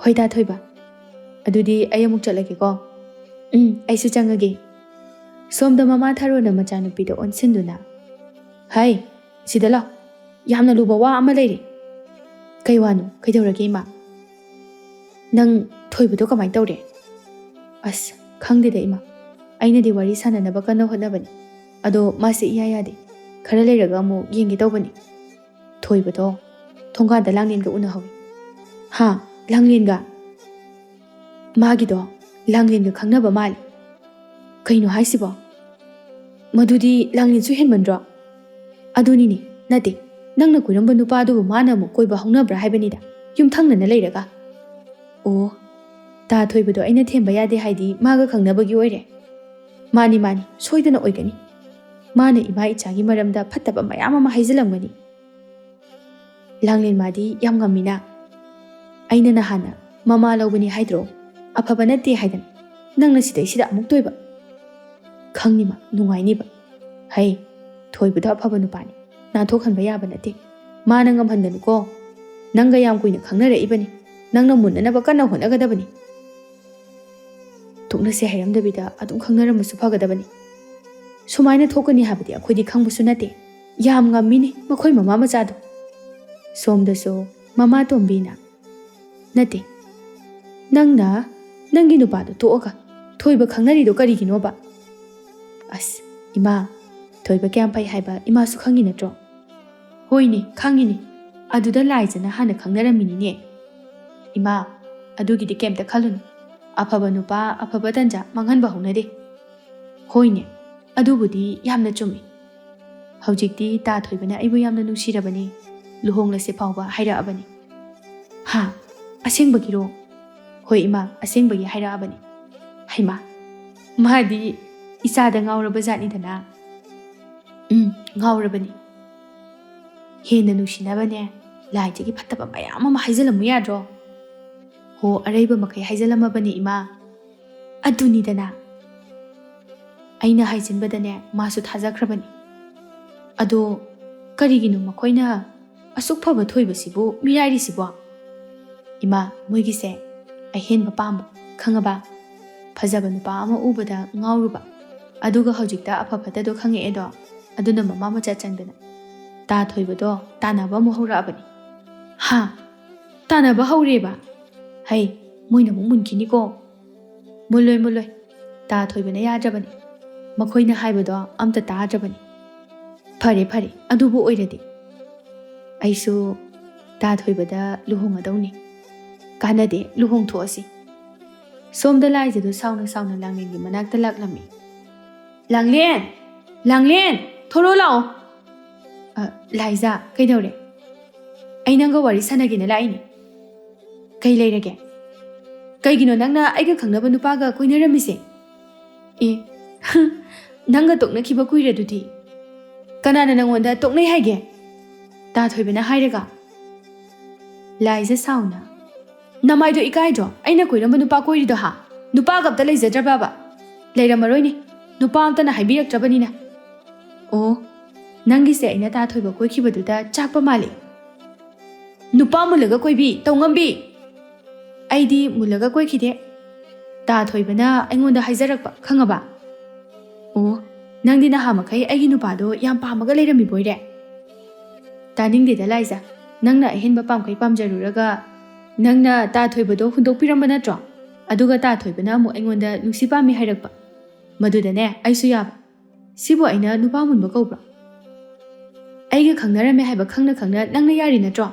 ꯍꯣꯏ ꯗꯥ ꯊꯣꯏꯕ꯫ ꯑꯗꯨꯗꯤ ꯑꯩ ꯑꯃꯨꯛ ꯆꯠꯂꯒꯦꯀꯣ꯫ ꯎꯝ, ꯑꯩꯁꯨ ꯆꯪꯉꯒꯦ꯫ ꯁꯣꯝꯗ ꯃꯃꯥ ꯊꯔꯣꯅ ꯃꯆꯥꯅꯨꯄꯤꯗ ꯑꯣꯟꯁꯤꯟꯗꯨꯅ, "ꯍꯥꯏ, ꯁꯤꯗ ꯂꯥꯎ꯫ ꯌꯥꯝꯅ ꯂꯨꯕ ꯋꯥ ꯑꯃ ꯂꯩꯔꯦ꯫" "ꯀꯩ ꯋꯥꯅꯣ? ꯀꯩꯗꯧꯔꯒꯦ ꯏꯃꯥ?" "ꯅꯪ ꯊꯣꯏꯕꯗꯣ ꯀꯃꯥꯏꯅ ꯇꯧꯔꯦ?" "ꯑꯁ, ꯈꯪꯗꯦꯗ ꯏꯃꯥ꯫ ꯑꯩꯅꯗꯤ ꯋꯥꯔꯤ ꯁꯥꯟꯅꯅꯕ ꯀꯟꯅ ꯍꯣꯠꯅꯕꯅꯤ꯫ ꯑꯗꯣ ꯃꯥꯁꯦ ꯏꯌꯥ ꯌꯥꯗꯦ꯫ ꯈꯔ ꯂꯩꯔꯒ ꯑꯃꯨꯛ ꯌꯦꯡꯒꯦ ꯇꯧꯕꯅꯤ꯫" "ꯊꯣꯏꯕꯗꯣ ꯊꯣꯡꯒꯥꯟꯗ ꯂꯥꯡꯂꯦꯟꯒ ꯎꯅꯍꯧꯋꯤ꯫" "ꯍꯥ? ꯂꯥꯡꯂꯦꯟꯒ?" "ꯃꯥꯒꯤꯗꯣ ꯂꯥꯡꯂꯦꯟꯒ ꯈꯪꯅꯕ ꯃꯥꯜꯂꯤ꯫" "ꯀꯩꯅꯣ ꯍꯥꯏꯁꯤꯕꯣ? ꯃꯗꯨꯗꯤ ꯂꯥꯡꯂꯦꯟꯁꯨ ꯍꯦꯟꯃꯟꯗ꯭ꯔꯣ?" "ꯑꯗꯨꯅꯤꯅꯦ, ꯅꯠꯇꯦ, ꯅꯪꯅ ꯀꯣꯏꯔꯝꯕ ꯅꯨꯄꯥꯗꯨꯕꯨ ꯃꯥꯅ ꯑꯃꯨꯛ ꯀꯣꯏꯕ ꯍꯧꯅꯕ꯭ꯔꯥ ꯍꯥꯏꯕꯅꯤꯗ, ꯌꯨꯝꯊꯪꯅꯅ ꯂꯩꯔꯒ꯫" "ꯑꯣ, ꯗꯥ ꯊꯣꯏꯕꯗꯣ ꯑꯩꯅ ꯊꯦꯝꯕ ꯌꯥꯗꯦ ꯍꯥꯏꯗꯤ ꯃꯥꯒ ꯈꯪꯅꯕꯒꯤ ꯑꯣꯏꯔꯦ꯫" "ꯃꯥꯅꯤ, ꯃꯥꯅꯤ, ꯁꯣꯏꯗꯅ ꯑꯣꯏꯒꯅꯤ꯫ ꯃꯥꯅ ꯏꯃꯥ ꯏꯆꯥꯒꯤ ꯃꯔꯝꯗ ꯐꯠꯇꯕ ꯃꯌꯥꯝ ꯑꯃ ꯍꯥꯏꯖꯤꯜꯂꯝꯒꯅꯤ꯫" "ꯂꯥꯡꯂꯦꯟ ꯃꯥꯗꯤ ꯌꯥꯝ ꯉꯝꯃꯤꯅ꯫ ꯑꯩꯅ ꯅꯍꯥꯟꯅ ꯃꯃꯥ ꯂꯧꯕꯅꯤ ꯍꯥꯏꯗ꯭ꯔꯣ? ꯑꯐꯕ ꯅꯠꯇꯦ ꯍꯥꯏꯗꯅ꯫ ꯅꯪꯅ ꯁꯤꯗꯩꯁꯤꯗ ꯑꯃꯨꯛ ꯇꯣꯏꯕ꯫ ꯈꯪꯅꯤꯃ, ꯅꯨꯡꯉꯥꯏꯅꯤꯕ꯫ ꯍꯩ, ꯊꯣꯏꯕꯗꯣ ꯑꯐꯕ ꯅꯨꯄꯥꯅꯤ꯫ ꯅꯥꯟꯊꯣꯛꯍꯟꯕ ꯌꯥꯕ ꯅꯠꯇꯦ꯫ ꯃꯥꯅ ꯉꯝꯍꯟꯒꯅꯨꯀꯣ꯫ ꯅꯪꯒ ꯌꯥꯝ ꯀꯨꯏꯅ ꯈꯪꯅꯔꯛꯏꯕꯅꯤ꯫ ꯅꯪꯅ ꯃꯨꯟꯅꯅꯕ ꯀꯟꯅ ꯍꯣꯠꯅꯒꯗꯕꯅꯤ꯫" "ꯇꯣꯛꯅꯁꯦ ꯍꯥꯏꯔꯝꯗꯕꯤꯗ ꯑꯗꯨꯝ ꯈꯪꯅꯔꯝꯃꯁꯨ ꯐꯒꯗꯕꯅꯤ꯫ ꯁꯨꯃꯥꯏꯅ ꯊꯣꯛꯀꯅꯤ ꯍꯥꯏꯕꯗꯤ ꯑꯩꯈꯣꯏꯗꯤ ꯈꯪꯕꯁꯨ ꯅꯠꯇꯦ꯫ ꯌꯥꯝ ꯉꯝꯃꯤꯅꯦ ꯃꯈꯣꯏ ꯃꯃꯥ ꯃꯆꯥꯗꯣ꯫" ꯁꯣꯝꯗꯁꯨ ꯃꯃꯥ ꯇꯣꯝꯕꯤꯅ, "ꯅꯠꯇꯦ, ꯅꯪꯅ ꯅꯪꯒꯤ ꯅꯨꯄꯥꯗꯣ ꯇꯣꯛꯑꯒ ꯊꯣꯏꯕ ꯈꯪꯅꯔꯤꯗꯣ ꯀꯔꯤꯒꯤꯅꯣꯕ?" "ꯑꯁ, ꯏꯃꯥ, ꯊꯣꯏꯕ ꯀꯌꯥꯝ ꯐꯩ ꯍꯥꯏꯕ ꯏꯃꯥꯁꯨ ꯈꯪꯉꯤ ꯅꯠꯇ꯭ꯔꯣ?" "ꯍꯣꯏꯅꯦ, ꯈꯪꯉꯤꯅꯦ꯫ ꯑꯗꯨꯗ ꯂꯥꯏꯖꯅ ꯍꯥꯟꯅ ꯈꯪꯅꯔꯝꯃꯤꯅꯤꯅꯦ꯫" "ꯏꯃꯥ, ꯑꯗꯨꯒꯤꯗꯤ ꯀꯩꯝꯇ ꯈꯜꯂꯨꯅꯨ꯫ ꯑꯐꯕ ꯅꯨꯄꯥ, ꯑꯐꯕ ꯇꯟꯖꯥ ꯃꯥꯡꯍꯟꯕ ꯍꯧꯅꯗꯦ꯫" "ꯍꯣꯏꯅꯦ, ꯑꯗꯨꯕꯨꯗꯤ ꯌꯥꯝꯅ ꯆꯨꯝꯃꯤ꯫ ꯍꯧꯖꯤꯛꯇꯤ ꯇꯥ ꯊꯣꯏꯕꯅ ꯑꯩꯕꯨ ꯌꯥꯝꯅ ꯅꯨꯡꯁꯤꯔꯕꯅꯤ, ꯂꯨꯍꯣꯡꯂꯁꯦ ꯐꯥꯎꯕ ꯍꯥꯏꯔꯛꯑꯕꯅꯤ꯫" "ꯍꯥ? ꯑꯁꯦꯡꯕꯒꯤꯔꯣ?" "ꯍꯣꯏ ꯏꯃꯥ, ꯑꯁꯦꯡꯕꯒꯤ ꯍꯥꯏꯔꯛꯑꯕꯅꯤ꯫" "ꯍꯩꯃꯥ, ꯃꯥꯗꯤ ꯏꯆꯥꯗ ꯉꯥꯎꯔꯕ ꯖꯥꯠꯅꯤꯗꯅ꯫" "ꯎꯝ, ꯉꯥꯎꯔꯕꯅꯤ꯫" "ꯍꯦꯟꯅ ꯅꯨꯡꯁꯤꯅꯕꯅꯦ, ꯂꯥꯏꯗꯒꯤ ꯐꯠꯇꯕ ꯃꯌꯥꯝ ꯑꯃ ꯍꯥꯏꯖꯤꯜꯂꯝꯃꯨ ꯌꯥꯗ꯭ꯔꯣ?" "ꯍꯣ, ꯑꯔꯩꯕ ꯃꯈꯩ ꯍꯥꯏꯖꯤꯜꯂꯝꯃꯕꯅꯤ ꯏꯃꯥ꯫ ꯑꯗꯨꯅꯤꯗꯅ, ꯑꯩꯅ ꯍꯥꯏꯖꯤꯟꯕꯗꯅꯦ ꯃꯥꯁꯨ ꯊꯥꯖꯈ꯭ꯔꯕꯅꯤ꯫ ꯑꯗꯣ ꯀꯔꯤꯒꯤꯅꯣ ꯃꯈꯣꯏꯅ ꯑꯁꯨꯛ ꯐꯕ ꯊꯣꯏꯕꯁꯤꯕꯨ ꯃꯤꯔꯥꯏꯔꯤꯁꯤꯕꯣ? ꯏꯃꯥ, ꯃꯣꯏꯒꯤꯁꯦ ꯑꯍꯦꯟꯕ ꯄꯥꯝꯕ, ꯈꯪꯉꯕ? ꯐꯖꯕ ꯅꯨꯄꯥ ꯑꯃ ꯎꯕꯗ ꯉꯥꯎꯔꯨꯕ, ꯑꯗꯨꯒ ꯍꯧꯖꯤꯛꯇ ꯑꯐ ꯐꯠꯇꯗꯣ ꯈꯪꯉꯛꯑꯦꯗꯣ, ꯑꯗꯨꯅ ꯃꯃꯥ ꯃꯆꯥ ꯆꯪꯗꯅ ꯇꯥ ꯊꯣꯏꯕꯗꯣ ꯇꯥꯟꯅꯕ ꯑꯃꯨꯛ ꯍꯧꯔꯛꯑꯕꯅꯤ꯫ ꯍꯥ? ꯇꯥꯟꯅꯕ ꯍꯧꯔꯦꯕ? ꯍꯩ, ꯃꯣꯏꯅ ꯑꯃꯨꯛ ꯃꯨꯟꯈꯤꯅꯤꯀꯣ꯫ ꯃꯨꯜꯂꯣꯏ, ꯃꯨꯜꯂꯣꯏ꯫ ꯇꯥ ꯊꯣꯏꯕꯅ ꯌꯥꯗ꯭ꯔꯕꯅꯤ꯫ ꯃꯈꯣꯏꯅ ꯍꯥꯏꯕꯗꯣ ꯑꯝꯇ ꯇꯥꯗ꯭ꯔꯕꯅꯤ꯫ ꯐꯔꯦ, ꯐꯔꯦ, ꯑꯗꯨꯕꯨ ꯑꯣꯏꯔꯗꯤ ꯑꯩꯁꯨ ꯇꯥ ꯊꯣꯏꯕꯗ ꯂꯨꯍꯣꯡꯉꯗꯧꯅꯤ꯫ ꯀꯥꯟꯅꯗꯦ, ꯂꯨꯍꯣꯡꯊꯣꯛꯑꯁꯤ꯫ ꯁꯣꯝꯗ ꯂꯥꯏꯖꯗꯨ ꯁꯥꯎꯅ ꯁꯥꯎꯅ ꯂꯥꯡꯂꯦꯟꯒꯤ ꯃꯅꯥꯛꯇ ꯂꯥꯛꯂꯝꯃꯤ꯫ "ꯂꯥꯡꯂꯦꯟ! ꯂꯥꯡꯂꯦꯟ! ꯊꯣꯔꯛꯑꯣ ꯂꯥꯛꯑꯣ!" "ꯑ, ꯂꯥꯏꯖ, ꯀꯩꯗꯧꯔꯦ?" "ꯑꯩ ꯅꯪꯒ ꯋꯥꯔꯤ ꯁꯥꯟꯅꯒꯦꯅ ꯂꯥꯛꯏꯅꯦ꯫" "ꯀꯩ ꯂꯩꯔꯒꯦ? ꯀꯩꯒꯤꯅꯣ ꯅꯪꯅ ꯑꯩꯒ ꯈꯪꯅꯕ ꯅꯨꯄꯥꯒ ꯀꯣꯏꯅꯔꯝꯃꯤꯁꯦ?" "ꯑꯦ, ꯅꯪꯒ ꯇꯣꯛꯅꯈꯤꯕ ꯀꯨꯏꯔꯗꯨꯗꯤ?" "ꯀꯅꯥꯅ ꯅꯪꯉꯣꯟꯗ ꯇꯣꯛꯅꯩ ꯍꯥꯏꯒꯦ?" ꯇꯥ ꯊꯣꯏꯕꯅ ꯍꯥꯏꯔꯒ꯫ ꯂꯥꯏꯖ ꯁꯥꯎꯅ, "ꯅꯃꯥꯏꯗꯣ ꯏꯀꯥꯏꯗ꯭ꯔꯣ? ꯑꯩꯅ ꯀꯣꯏꯔꯝꯕ ꯅꯨꯄꯥ ꯀꯣꯏꯔꯤꯗꯣ, ꯍꯥ? ꯅꯨꯄꯥꯒ ꯑꯝꯇ ꯂꯩꯖꯗ꯭ꯔꯕꯕ?" "ꯂꯩꯔꯝꯃꯔꯣꯏꯅꯦ, ꯅꯨꯄꯥ ꯑꯝꯇꯅ ꯍꯥꯏꯕꯤꯔꯛꯇ꯭ꯔꯕꯅꯤꯅ꯫" "ꯑꯣ, ꯅꯪꯒꯤꯁꯦ ꯑꯩꯅ ꯇꯥ ꯊꯣꯏꯕ ꯀꯣꯏꯈꯤꯕꯗꯨꯗ ꯆꯥꯛꯄ ꯃꯥꯜꯂꯤ꯫ ꯅꯨꯄꯥ ꯃꯨꯜꯂꯒ ꯀꯣꯏꯕꯤ, ꯇꯧꯉꯝꯕꯤ!" "ꯑꯩꯗꯤ ꯃꯨꯜꯂꯒ ꯀꯣꯏꯈꯤꯗꯦ꯫ ꯇꯥ ꯊꯣꯏꯕꯅ ꯑꯩꯉꯣꯟꯗ ꯍꯥꯏꯖꯔꯛꯄ, ꯈꯪꯉꯕ?" "ꯑꯣ, ꯅꯪꯗꯤ ꯅꯍꯥ ꯃꯈꯩ ꯑꯩꯒꯤ ꯅꯨꯄꯥꯗꯣ ꯌꯥꯝ ꯄꯥꯝꯃꯒ ꯂꯩꯔꯝꯃꯤꯕꯣꯏꯔꯦ?" "ꯇꯥꯅꯤꯡꯗꯦꯗ ꯂꯥꯏꯖ, ꯅꯪꯅ ꯑꯍꯦꯟꯕ ꯄꯥꯝꯈꯩ ꯄꯥꯝꯖꯔꯨꯔꯒ ꯅꯪꯅ ꯇꯥ ꯊꯣꯏꯕꯗꯣ ꯍꯨꯟꯗꯣꯛꯄꯤꯔꯝꯕ ꯅꯠꯇ꯭ꯔꯣ? ꯑꯗꯨꯒ ꯇꯥ ꯊꯣꯏꯕꯅ ꯑꯃꯨꯛ ꯑꯩꯉꯣꯟꯗ ꯅꯨꯡꯁꯤ ꯄꯥꯝꯃꯤ ꯍꯥꯏꯔꯛꯄ꯫ ꯃꯗꯨꯗꯅꯦ ꯑꯩꯁꯨ ꯌꯥꯕ꯫ ꯁꯤꯕꯨ ꯑꯩꯅ ꯅꯨꯄꯥ ꯃꯨꯟꯕ ꯀꯧꯕ꯭ꯔꯣ? ꯑꯩꯒ ꯈꯪꯅꯔꯝꯃꯦ ꯍꯥꯏꯕ ꯈꯪꯅ ꯈꯪꯅ ꯅꯪꯅ ꯌꯥꯔꯤ ꯅꯠꯇ꯭ꯔꯣ?"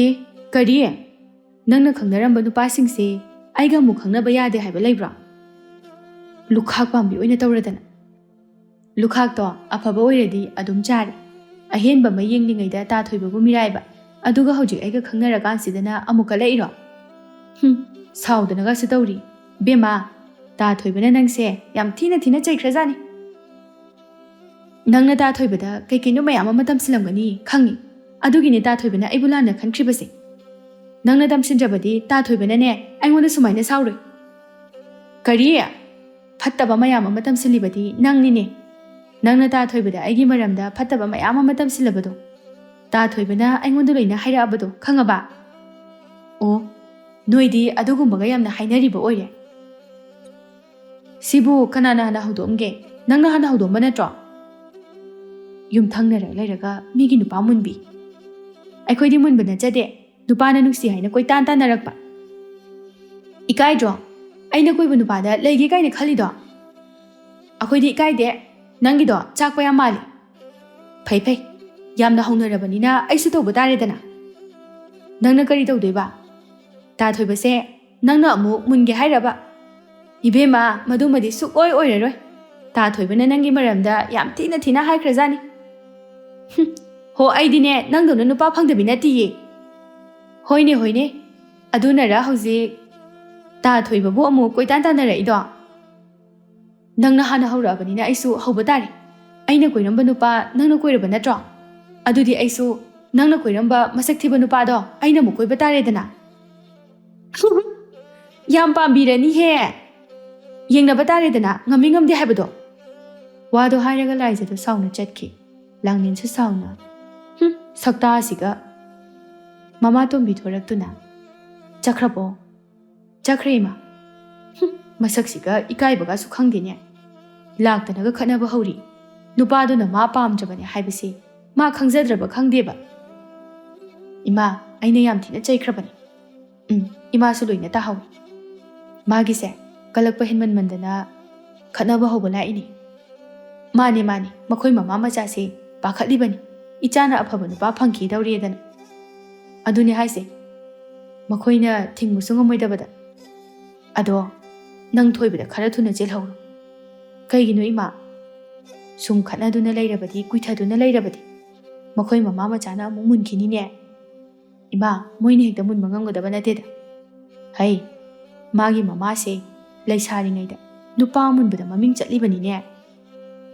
"ꯑꯦ, ꯀꯔꯤ? ꯅꯪꯅ ꯈꯪꯅꯔꯝꯕ ꯅꯨꯄꯥꯁꯤꯡꯁꯦ ꯑꯩꯒ ꯑꯃꯨꯛ ꯈꯪꯅꯕ ꯌꯥꯗꯦ ꯍꯥꯏꯕ ꯂꯩꯕ꯭ꯔꯣ?" ꯂꯨꯈꯥꯛ ꯄꯥꯝꯕꯤ ꯑꯣꯏꯅ ꯇꯧꯔꯗꯅ꯫ ꯂꯨꯈꯥꯛꯇꯣ ꯑꯐꯕ ꯑꯣꯏꯔꯗꯤ ꯑꯗꯨꯝ ꯆꯥꯔꯦ꯫ ꯑꯍꯦꯟꯕ ꯃꯩ ꯌꯦꯡꯂꯤꯉꯩꯗ ꯇꯥ ꯊꯣꯏꯕꯕꯨ ꯃꯤꯔꯥꯏꯕ, ꯑꯗꯨꯒ ꯍꯧꯖꯤꯛ ꯑꯩꯒ ꯈꯪꯅꯔꯀꯥꯟꯁꯤꯗꯅ ꯑꯃꯨꯛ ꯀꯜꯂꯛꯏꯔꯣ? ꯍꯨꯝ, ꯁꯥꯎꯗꯅꯒꯁꯨ ꯇꯧꯔꯤ꯫ ꯕꯦꯝꯃ, ꯇꯥ ꯊꯣꯏꯕꯅ ꯅꯪꯁꯦ ꯌꯥꯝ ꯊꯤꯅ ꯊꯤꯅ ꯆꯩꯈ꯭ꯔꯖꯥꯠꯅꯤ꯫ ꯅꯪꯅ ꯇꯥ ꯊꯣꯏꯕꯗ ꯀꯩ ꯀꯩꯅꯣ ꯃꯌꯥꯝ ꯑꯃ ꯇꯝꯁꯤꯜꯂꯝꯒꯅꯤ ꯈꯪꯉꯤ꯫ ꯑꯗꯨꯒꯤꯅꯦ ꯇꯥ ꯊꯣꯏꯕꯅ ꯑꯩꯕꯨ ꯂꯥꯟꯅ ꯈꯟꯈ꯭ꯔꯤꯕꯁꯦ꯫ ꯅꯪꯅ ꯇꯝꯁꯤꯟꯗ꯭ꯔꯕꯗꯤ ꯇꯥ ꯊꯣꯏꯕꯅꯅꯦ ꯑꯩꯉꯣꯟꯗ ꯁꯨꯃꯥꯏꯅ ꯁꯥꯎꯔꯣꯏ꯫ ꯀꯔꯤ? ꯐꯠꯇꯕ ꯃꯌꯥꯝ ꯑꯃ ꯇꯝꯁꯤꯜꯂꯤꯕꯗꯤ ꯅꯪꯅꯤꯅꯦ꯫ ꯅꯪꯅ ꯇꯥ ꯊꯣꯏꯕꯗ ꯑꯩꯒꯤ ꯃꯔꯝꯗ ꯐꯠꯇꯕ ꯃꯌꯥꯝ ꯑꯃ ꯇꯝꯁꯤꯜꯂꯕꯗꯣ꯫ ꯇꯥ ꯊꯣꯏꯕꯅ ꯑꯩꯉꯣꯟꯗ ꯂꯣꯏꯅ ꯍꯥꯏꯔꯛꯑꯕꯗꯣ ꯈꯪꯉꯕ? ꯑꯣ, ꯅꯣꯏꯗꯤ ꯑꯗꯨꯒꯨꯝꯕꯒ ꯌꯥꯝꯅ ꯍꯥꯏꯅꯔꯤꯕ ꯑꯣꯏꯔꯦ꯫ ꯁꯤꯕꯨ ꯀꯅꯥꯅ ꯍꯥꯟꯅ ꯍꯧꯗꯣꯛꯑꯝꯒꯦ? ꯅꯪꯅ ꯍꯥꯟꯅ ꯍꯧꯗꯣꯛꯑꯝꯕ ꯅꯠꯇ꯭ꯔꯣ? ꯌꯨꯝꯊꯪꯅꯔ ꯂꯩꯔꯒ ꯃꯤꯒꯤ ꯅꯨꯄꯥ ꯃꯨꯟꯕꯤ꯫ ꯑꯩꯈꯣꯏꯗꯤ ꯃꯨꯟꯕ ꯅꯠꯆꯗꯦ, ꯅꯨꯄꯥꯅ ꯅꯨꯡꯁꯤ ꯍꯥꯏꯅ ꯀꯣꯏꯇꯥꯟ ꯇꯥꯟꯅꯔꯛꯄ꯫ ꯏꯀꯥꯏꯗ꯭ꯔꯣ? ꯑꯩꯅ ꯀꯣꯏꯕ ꯅꯨꯄꯥꯗ ꯂꯩꯒꯦ ꯀꯥꯏꯅ ꯈꯜꯂꯤꯗꯣ? ꯑꯩꯈꯣꯏꯗꯤ ꯏꯀꯥꯏꯗꯦ꯫ ꯅꯪꯒꯤꯗꯣ ꯆꯥꯛꯄ ꯌꯥꯝ ꯃꯥꯜꯂꯤ꯫ ꯐꯩ ꯐꯩ, ꯌꯥꯝꯅ ꯍꯧꯅꯔꯕꯅꯤꯅ ꯑꯩꯁꯨ ꯇꯧꯕ ꯇꯥꯔꯦꯗꯅ꯫ ꯅꯪꯅ ꯀꯔꯤ ꯇꯧꯗꯣꯏꯕ? ꯇꯥ ꯊꯣꯏꯕꯁꯦ ꯅꯪꯅ ꯑꯃꯨꯛ ꯃꯨꯟꯒꯦ ꯍꯥꯏꯔꯕ? ꯏꯕꯦꯝꯃ, ꯃꯗꯨꯃꯗꯤ ꯁꯨꯛꯑꯣꯏ ꯑꯣꯏꯔꯔꯣꯏ꯫ ꯇꯥ ꯊꯣꯏꯕꯅ ꯅꯪꯒꯤ ꯃꯔꯝꯗ ꯌꯥꯝ ꯊꯤꯅ ꯊꯤꯅ ꯍꯥꯏꯈ꯭ꯔꯖꯥꯠꯅꯤ꯫ ꯍꯨꯝ, ꯍꯣ, ꯑꯩꯗꯤꯅꯦ ꯅꯪꯗꯧꯅ ꯅꯨꯄꯥ ꯐꯪꯗꯕꯤ ꯅꯠꯇꯤꯌꯦ꯫ ꯍꯣꯏꯅꯦ ꯍꯣꯏꯅꯦ, ꯑꯗꯨꯅꯔ ꯍꯧꯖꯤꯛ ꯇꯥ ꯊꯣꯏꯕꯕꯨ ꯑꯃꯨꯛ ꯀꯣꯏꯇꯥꯟ ꯇꯥꯟꯅꯔꯛꯏꯗꯣ? ꯅꯪꯅ ꯍꯥꯟꯅ ꯍꯧꯔꯛꯑꯕꯅꯤꯅ ꯑꯩꯁꯨ ꯍꯧꯕ ꯇꯥꯔꯦ꯫ ꯑꯩꯅ ꯀꯣꯏꯔꯝꯕ ꯅꯨꯄꯥ ꯅꯪꯅ ꯀꯣꯏꯔꯕ ꯅꯠꯇ꯭ꯔꯣ? ꯑꯗꯨꯗꯤ ꯑꯩꯁꯨ ꯅꯪꯅ ꯀꯣꯏꯔꯝꯕ ꯃꯁꯛ ꯊꯤꯕ ꯅꯨꯄꯥꯗꯣ ꯑꯩꯅ ꯑꯃꯨꯛ ꯀꯣꯏꯕ ꯇꯥꯔꯦꯗꯅ꯫ ꯌꯥꯝ ꯄꯥꯝꯕꯤꯔꯅꯤꯍꯦ꯫ ꯌꯦꯡꯅꯕ ꯇꯥꯔꯦꯗꯅ, ꯉꯝꯃꯤ ꯉꯝꯗꯦ ꯍꯥꯏꯕꯗꯣ꯫ ꯋꯥꯗꯣ ꯍꯥꯏꯔꯒ ꯂꯥꯏꯖꯗꯣ ꯁꯥꯎꯅ ꯆꯠꯈꯤ꯫ ꯂꯥꯡꯂꯦꯟꯁꯨ ꯁꯥꯎꯅ, "ꯍꯨꯝ, ꯁꯛꯇꯥꯁꯤꯒ!" ꯃꯃꯥ ꯇꯣꯝꯕꯤ ꯊꯣꯔꯛꯇꯨꯅ, "ꯆꯠꯈ꯭ꯔꯕꯣ? ꯆꯠꯈ꯭ꯔꯦ ꯏꯃꯥ꯫ ꯍꯨꯝ, ꯃꯁꯛꯁꯤꯒ ꯏꯀꯥꯏꯕꯒꯁꯨ ꯈꯪꯗꯦꯅꯦ꯫ ꯂꯥꯛꯇꯅꯒ ꯈꯠꯅꯕ ꯍꯧꯔꯤ꯫ ꯅꯨꯄꯥꯗꯨꯅ ꯃꯥ ꯄꯥꯝꯗ꯭ꯔꯕꯅꯦ ꯍꯥꯏꯕꯁꯦ ꯃꯥ ꯈꯪꯖꯗ꯭ꯔꯕ ꯈꯪꯗꯦꯕ꯫ ꯏꯃꯥ, ꯑꯩꯅ ꯌꯥꯝ ꯊꯤꯅ ꯆꯩꯈ꯭ꯔꯕꯅꯦ꯫ ꯎꯝ, ꯏꯃꯥꯁꯨ ꯂꯣꯏꯅ ꯇꯥꯍꯧꯏ꯫ ꯃꯥꯒꯤꯁꯦ ꯀꯜꯂꯛꯄ ꯍꯦꯟꯃꯟꯃꯟꯗꯅ ꯈꯠꯅꯕ ꯍꯧꯕ ꯂꯥꯛꯏꯅꯦ꯫ ꯃꯥꯅꯦ, ꯃꯥꯅꯦ, ꯃꯈꯣꯏ ꯃꯃꯥ ꯃꯆꯥꯁꯦ ꯄꯥꯈꯠꯂꯤꯕꯅꯤ, ꯏꯆꯥꯅ ꯑꯐꯕ ꯅꯨꯄꯥ ꯐꯪꯈꯤꯗꯧꯔꯦꯗꯅ꯫ ꯑꯗꯨꯅꯦ ꯍꯥꯏꯁꯦ, ꯃꯈꯣꯏꯅ ꯊꯤꯡꯕꯁꯨ ꯉꯝꯃꯣꯏꯗꯕꯗ꯫ ꯑꯗꯣ ꯅꯪ ꯊꯣꯏꯕꯗ ꯈꯔ ꯊꯨꯅ ꯆꯦꯜꯍꯧꯔꯣ꯫ ꯀꯩꯒꯤꯅꯣ ꯏꯃꯥ? ꯁꯨꯝ ꯈꯠꯅꯗꯨꯅ ꯂꯩꯔꯕꯗꯤ, ꯀꯨꯏꯊꯗꯨꯅ ꯂꯩꯔꯕꯗꯤ ꯃꯈꯣꯏ ꯃꯃꯥ ꯃꯆꯥꯅ ꯑꯃꯨꯛ ꯃꯨꯟꯈꯤꯅꯤꯅꯦ꯫ ꯏꯃꯥ, ꯃꯣꯏꯅ ꯍꯦꯛꯇ ꯃꯨꯟꯕ ꯉꯝꯒꯗꯕ ꯅꯠꯇꯦꯗ꯫ ꯍꯩ, ꯃꯥꯒꯤ ꯃꯃꯥꯁꯦ ꯂꯩꯁꯥꯔꯤꯉꯩꯗ ꯅꯨꯄꯥ ꯑꯃꯨꯟꯕꯗ ꯃꯃꯤꯡ ꯆꯠꯂꯤꯕꯅꯤꯅꯦ꯫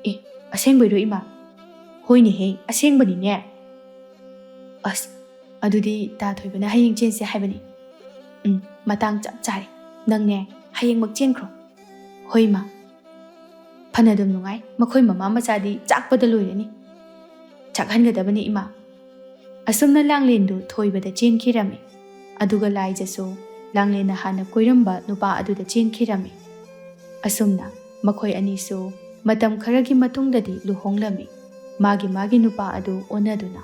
ꯑꯦ, ꯑꯁꯦꯡꯕꯩꯔꯣ ꯏꯃꯥ? ꯍꯣꯏꯅꯦꯍꯦ, ꯑꯁꯦꯡꯕꯅꯤꯅꯦ꯫ ꯑꯁ, ꯑꯗꯨꯗꯤ ꯇꯥ ꯊꯣꯏꯕꯅ ꯍꯌꯦꯡ ꯆꯦꯟꯁꯦ ꯍꯥꯏꯕꯅꯤ꯫ ꯎꯝ, ꯃꯇꯥꯡ ꯆꯞ ꯆꯥꯔꯦ꯫ ꯅꯪꯅꯦ, ꯍꯌꯦꯡꯃꯛ ꯆꯦꯟꯈ꯭ꯔꯣ꯫ ꯍꯣꯏ ꯏꯃꯥ꯫ ꯐꯅꯗꯨꯝ ꯅꯨꯡꯉꯥꯏ, ꯃꯈꯣꯏ ꯃꯃꯥ ꯃꯆꯥꯗꯤ ꯆꯥꯛꯄꯗ ꯂꯣꯏꯔꯅꯤ꯫ ꯆꯥꯛꯍꯟꯒꯗꯕꯅꯤ ꯏꯃꯥ꯫ ꯑꯁꯨꯝꯅ ꯂꯥꯡꯂꯦꯟꯗꯨ ꯊꯣꯏꯕꯗ ꯆꯦꯟꯈꯤꯔꯝꯃꯤ꯫ ꯑꯗꯨꯒ ꯂꯥꯏꯖꯁꯨ ꯂꯥꯡꯂꯦꯟꯅ ꯍꯥꯟꯅ ꯀꯣꯏꯔꯝꯕ ꯅꯨꯄꯥ ꯑꯗꯨꯗ ꯆꯦꯟꯈꯤꯔꯝꯃꯤ꯫ ꯑꯁꯨꯝꯅ ꯃꯈꯣꯏ ꯑꯅꯤꯁꯨ ꯃꯇꯝ ꯈꯔꯒꯤ ꯃꯇꯨꯡꯗꯗꯤ ꯂꯨꯍꯣꯡꯂꯝꯃꯤ, ꯃꯥꯒꯤ ꯃꯥꯒꯤ ꯅꯨꯄꯥ ꯑꯗꯨ ꯑꯣꯟꯅꯗꯨꯅ꯫